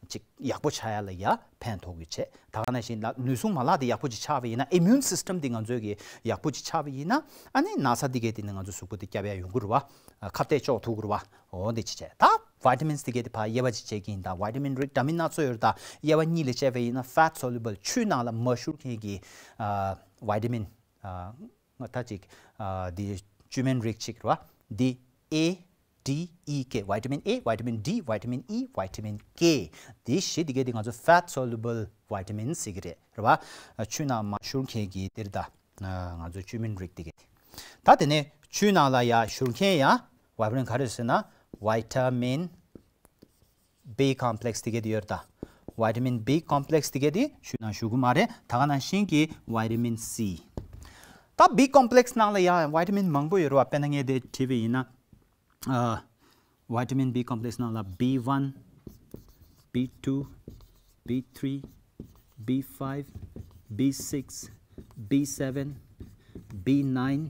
ཅིག་ཡག་པོ་ཆགས་ཡ་ལ་ཡ་ཕན་ཐོགས་ཀྱི་བྱས། ད་ག་ནང་བཞིན་ལ་ལུས་ཟུངས་མ་ལག་དེ་ཡག་པོ་ཅིག་ཆགས་པ་ཡིན་ན། ཨི་མུན་སིས་ཊམ་དེ་ང་ཚོའི་གི་ཡག་པོ་ཅིག་ཆགས་པ་ཡིན་ན། ཨ་ནི་ན་ཚ་འདི་གས་དེ་ནི་ང་ཚོ་གཟུགས་པོ་དེ་བསྐྱབ་ཡ་ཡོང་གི་རེད་བ། ཨ་ཁ་གཏད་གཅོག་ཐུབ་ཀྱི་རེད་བ། འོ་འདི་ཅིག་བྱས། ད་བི་ཊ་མིན་འདི་གས་དེ་ཕར་དབྱེ་བ་ཅིག་བྱེད་ཀྱི་ཡིན། ད་བི་ཊ་མིན་རིགས་འདྲ་མིན་སྣ་ཚོགས་ཡོད་རེད། ད་དབྱེ་བ་གཉིས་ལ་བྱས་པ་ཡིན་ན། ཕེ་ཊི་སོ་ལུ་བལ་ཆུའི་ནང་ལ་མ་ཤོར་མཁན་གྱི་ཨ་བི་ཊ་མིན། ཨ་ང་ད་ཅིག་ཨ་འདི་བཅུད་སྨན་རིགས་གཅིག་རེད་བ། འདི་ཨེ། ཌི། ཨི། ཀེ། བི་ཊ་མིན་ཨེ། བི་ཊ་མིན་ཌི། བི་ཊ་མིན་ཨི། བི་ཊ་མིན་ཀེ། འདི་བཞི་འདི་གས་འདི་ང་ཚོ་ཕེ་ཊི་སོ་ལུ་བལ་བི་ཊ་མིན་ཟེར་གི་རེད། རེད་བ། ཨ་ཆུ་ནང་མ་ཤོར་མཁན་གྱི་འདིར་ད་ཨ་ང་ཚོ་བཅུད་སྨན་རིགས་འདི་གས་འདི། ད་དེ་ནས་ཆུ་ནང་ལ་ཡ་ཤོར་མཁན་ཡ་བི་ཊ་མིན་ག་རེ་ཟེར་ན། བི་ཊ་མིན་བི་ཀོམ་པི་ལེགས་དེ་གས་དེ་ཡོད་རེད་ད། བི་ཊ་མིན་བི་ཀོམ་པི་ལེགས་དེ་གས་དེ་ཆུ་ནང་ཞུགས་ཀྱི་མ་རེད། ད་ག་ནང་བཞིན་གྱི་བི་ཊ་མིན་སི། ད་བི་ཀོམ་པི་ལེགས་ནང་ལ་ཡང་བི་ཊ་མིན་མང་པོ་ཡོད་རེད་བ། དཔེར་ན་ངས་དེ་བྲིས་པ་ཡིན་ན། ཨ་བི་ཊ་མིན་བི་ཀོམ་པི་ལེགས་ནང་ལ་བི་ཝན། བི་ཊུ། བི་ཐི་རི། བི་ཕའི་བི། བི་སིགས། བི་སེ་བེན། བི་ནའིན།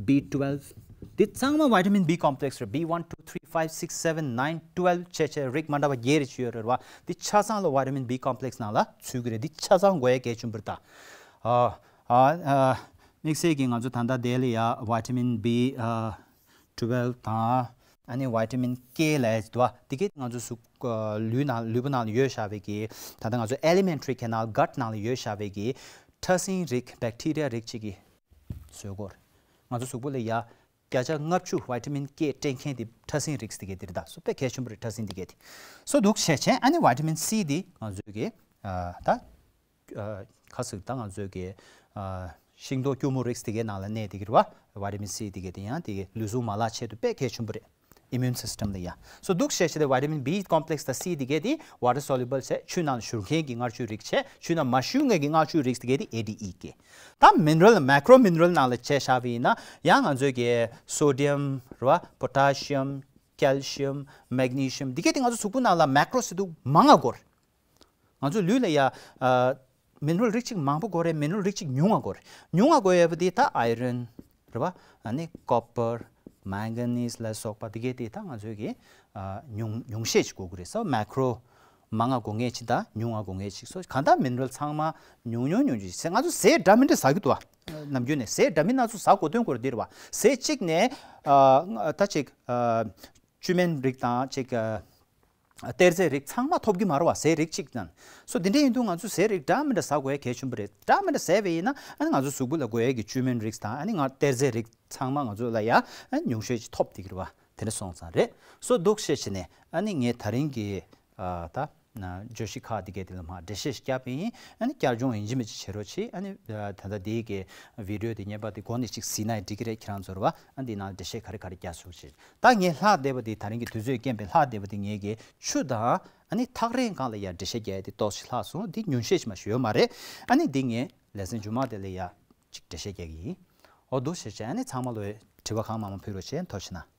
བི་ཊུ་ཝེལ་བྷ། འདི་ཚང་མ་བི་ཊ་མིན་བི་ཀོམ་པི་ལེགས་རེད། བི་ཝན་ཊུ་ཐི་རི་ཕའིབ་སིགས་སེ་བེན་ནའིན་ཊུ་ཝེལ་བྷ་བྱས་བྱས་རིགས་མ་འདྲ་བ་བརྒྱད་རེ་ཅིག་ཡོད་རེད་བ། འདི་ཆ་ཚང་ལ་བི་ཊ་མིན་བི་ཀོམ་པི་ལེགས་ནང་ལ་ཚུད་ཀྱི་རེད། འདི་ཆ་ཚང་དགོས་ཡ་གལ་ཆེན་པོ་རེད་ད། ཨ་ཨ་ཨ་དམིགས་བསལ་གྱིས་ང་ཚོ་ད་ལྟ་དེ་ལ་ཡ་བི་ཊ་མིན་བི་ཨ་ཊུ་ཝེལ་བྷ་དང་། ཨ་ནི་བི་ཊ་མིན་ཀེ་ལབ་ཡ་ཅིག་འདུག་བ། དེ་གས་ང་ཚོ་གཟུགས་ཨ་ལུས་ནང་ལུས་པོ་ནང་ལ་ཡོད་བཞག་པའི་གི། ད་ལྟ་ང་ཚོ་ཨེ་ལི་མེན་ཊ་རི་ཁེ་ནལ། གཊ་ནང་ལ་ཡོད་བཞག་པའི་གི་ཕྲ་སྲིན་རིགས། བེག་ཊི་རི་ཡ་རིགས་ཅིག་གིས་བཟོས་སྐོར། ང་ཚོ་གཟུགས་པོ་ལ་ཡ་བརྒྱ་ཆ་ལྔ་བཅུ་བི་ཊ་མིན་ཀེ་སྤྲད་མཁན་དེ་ཕྲ་སྲིན་རིགས་དེ་གས་དེ་རེད་ད། སོ་དཔེ་གལ་ཆེན་པོ་རེད་ཕྲ་སྲིན་དེ་གས་དེ། སོ་འདུག་བྱས་བྱས། ཨ་ནི་བི་ཊ་མིན་སི་དེ་ང་ཚོའི་གི་ཨ་ད་ཨ་ཁ་ཟིག་ད་ང་ཚོའི་གི་ཨ་ཤིང་ཏོག་སྐྱུར་མོ་རིགས་དེ་གའི་ནང་ལ་གནས་དེ་གི་རེད་བ། བི་ཊ་མིན་སི་དེ་གའི་དེ་ཡང་དེ་གི་ལུས་ཟུངས་མ་ལག་ཆེད་དུ་དཔེ་གལ་ཆེན་པོ་རེད། ཨི་མུན་སིས་ཊམ་ལ་ཡ། སོ་འདུག་བྱས་བྱས་ཏེ་བི་ཊ་མིན་བི་ཀོམ་པི་ལེགས་དང་སི་དེ་གའི་དེ་ཝ་ཊར་སོ་ལུ་བལ་བྱས། ཆུ་ནང་ལ་ཞུགས་མཁན་གྱི་མངར་ཆུའི་རིགས་བྱས། ཆུ་ནང་མ་ཞུགས་མཁན་གྱི་མངར་ཆུའི་རིགས་དེ་གའི་དེ་ཨེ་ཌི་ཨི་ཀེ། ད་མི་ནི་རལ། མེ་ཀྲོ་མི་ནི་རལ་ནང་ལ་བྱས་བཞག་པ་ཡིན་ན་ཡང་ང་ཚོའི་གི་སོ་ཌི་ཡམ་རེད་བ། པོ་ཊ་ཤི་ཡམ། ཀལ་ཤི་ཡམ། མེག་ནི་ཤི་ཡམ། དེ་གའི་དེ་ང་ཚོ་གཟུགས་པོ་ནང་ལ་མེ་ཀྲོ་ཟེར་དུས་མང་ང་དགོས་རེད། ང་ཚོའི་ལུས་ལ་ཡ་ཨ་མི་ནི་རལ་རིགས་གཅིག་མང་པོ་དགོས་རེད། མི་ནི་རལ་རིགས་གཅིག་ཉུང་བ་དགོས་རེད། ཉུང་བ་དགོས་ཡོད་པ་དེ་ད་ཨའི་རན་རེད་བ། ཨ་ནི་ཀོ་པར། མེང་ག་ནིས་ལ་སོགས་པ་དེ་གས་དེ་ད་ང་ཚོའི་གི་ཨ་ཉུང་ཉུང་ཤས་ཅིག་དགོས་ཀྱི་རེད། སོ་མེ་ཀྲོ་མང་ང་དགོས་ངེས་ཅིག་དང་ཉུང་ང་དགོས་ངེས་ཅིག་སོ་གང་ལྟར་མི་ནི་རལ་ཚང་མ་ཉུང་ཉུང་ཉུང་ཅིག་ཟེར། ང་ཚོ་ཟས་འདྲ་མི་འདྲ་ཟ་གི་འདུག་བ། ནམ་རྒྱུན་ནས་ཟས་འདྲ་མིན་སྣ་ཚོགས་ཟ་དགོས་དོན་སྐོར་འདི་རེད་བ། ཟས་གཅིག་ནས་ཨ་ད་ཅིག་ཨ་བཅུད་སྨན་རིགས་དང་ཅིག་ཨ། གཏེར་རྫས་རིགས་ཚང་མ་ཐོབ་ཀྱི་མ་རེད་བ། ཟས་རིགས་གཅིག་དང་། སོ་དེ་འདྲ་ཡིན་དུས་ང་ཚོ་ཟས་རིགས་འདྲ་མི་འདྲ་ཟ་དགོས་ཡ་གལ་ཆེན་པོ་རེད། འདྲ་མི་འདྲ་ཟས་པ་ཡིན་ན་ཨ་ནི་ང་ཚོ་གཟུགས་པོ་ལ་དགོས་ཡ་གི་བཅུད་སྨན་རིགས་དང་ཨ་ནི་ང་གཏེར་རྫས་རིགས་ཚང་མ་ང་ཚོ་ལ་ཡ་ཨ་ནི་ཉུང་ཤས་ཅིག་ཐོབ་བསྡད་ཀྱི་རེད་བ། དེ་འདྲ་སོང་ཙང་རེད། སོ་འདུག་བཤད་བྱས་ནས་ཨ་ནི་ངས་ད་རིང་གི་ཨ་ད་ན་བརྗོད་གཞི་ཁག་དེ་གའི་དེ་ལ་མར་འགྲེལ་བཤད་ཞིག་བརྒྱབ་པ་ཡིན། ཨ་ནི་བསྐྱར་སྦྱོང་ཡིན་གཅིག་མིན་གཅིག་བྱེད་རོགས་གྱིས། ཨ་ནི་ཨ་ད་ལྟ་དེའི་གི་བི་ཌི་ཡོ་དེ་བརྙན་པར་དེ་འགོ་ནས་ཅིག་གཟིགས་ན་ཡང་འགྲིག་གི་རེད། ཁྱེད་རང་ཚོར་བ་ཨ་འདི་ནང་འགྲེལ་བཤད་ག་རེ་ག་རེ་རྒྱག་ཚུགས་བྱེད། ད་ངས་ལྷག་བསྡད་པ་དེ་ད་རིང་གི་དུས་ཚོད་རྐྱེན་པས་ལྷག་བསྡད་པ་དེ་ངས་གི་ཆུ་དང་ཨ་ནི་ཐག་རིང་སྒང་ལ་ཡ་འགྲེལ་བཤད་རྒྱག་ཡ་དེ་ཏོག་ཙམ་ལྷག་སོང་། དེ་ཉུང་ཤས་ཤིག་མ་ཞིག་ཡོད་མ་རེད། ཨ་ནི་འདི་ངས་ལེ་ཚན་མཇུག་མ་དེ་ལ་ཡ་ཅིག་འགྲེལ་བཤད་རྒྱག་གི་ཡིན། འོ་འདུག་བྱས་བྱས་ཨ་ནི་ཚང་མ་ལོས་དྲི་བ་གང་མང་མང་ཕུལ་རོགས་བྱས། ཐུགས་རྗེ་གནང་།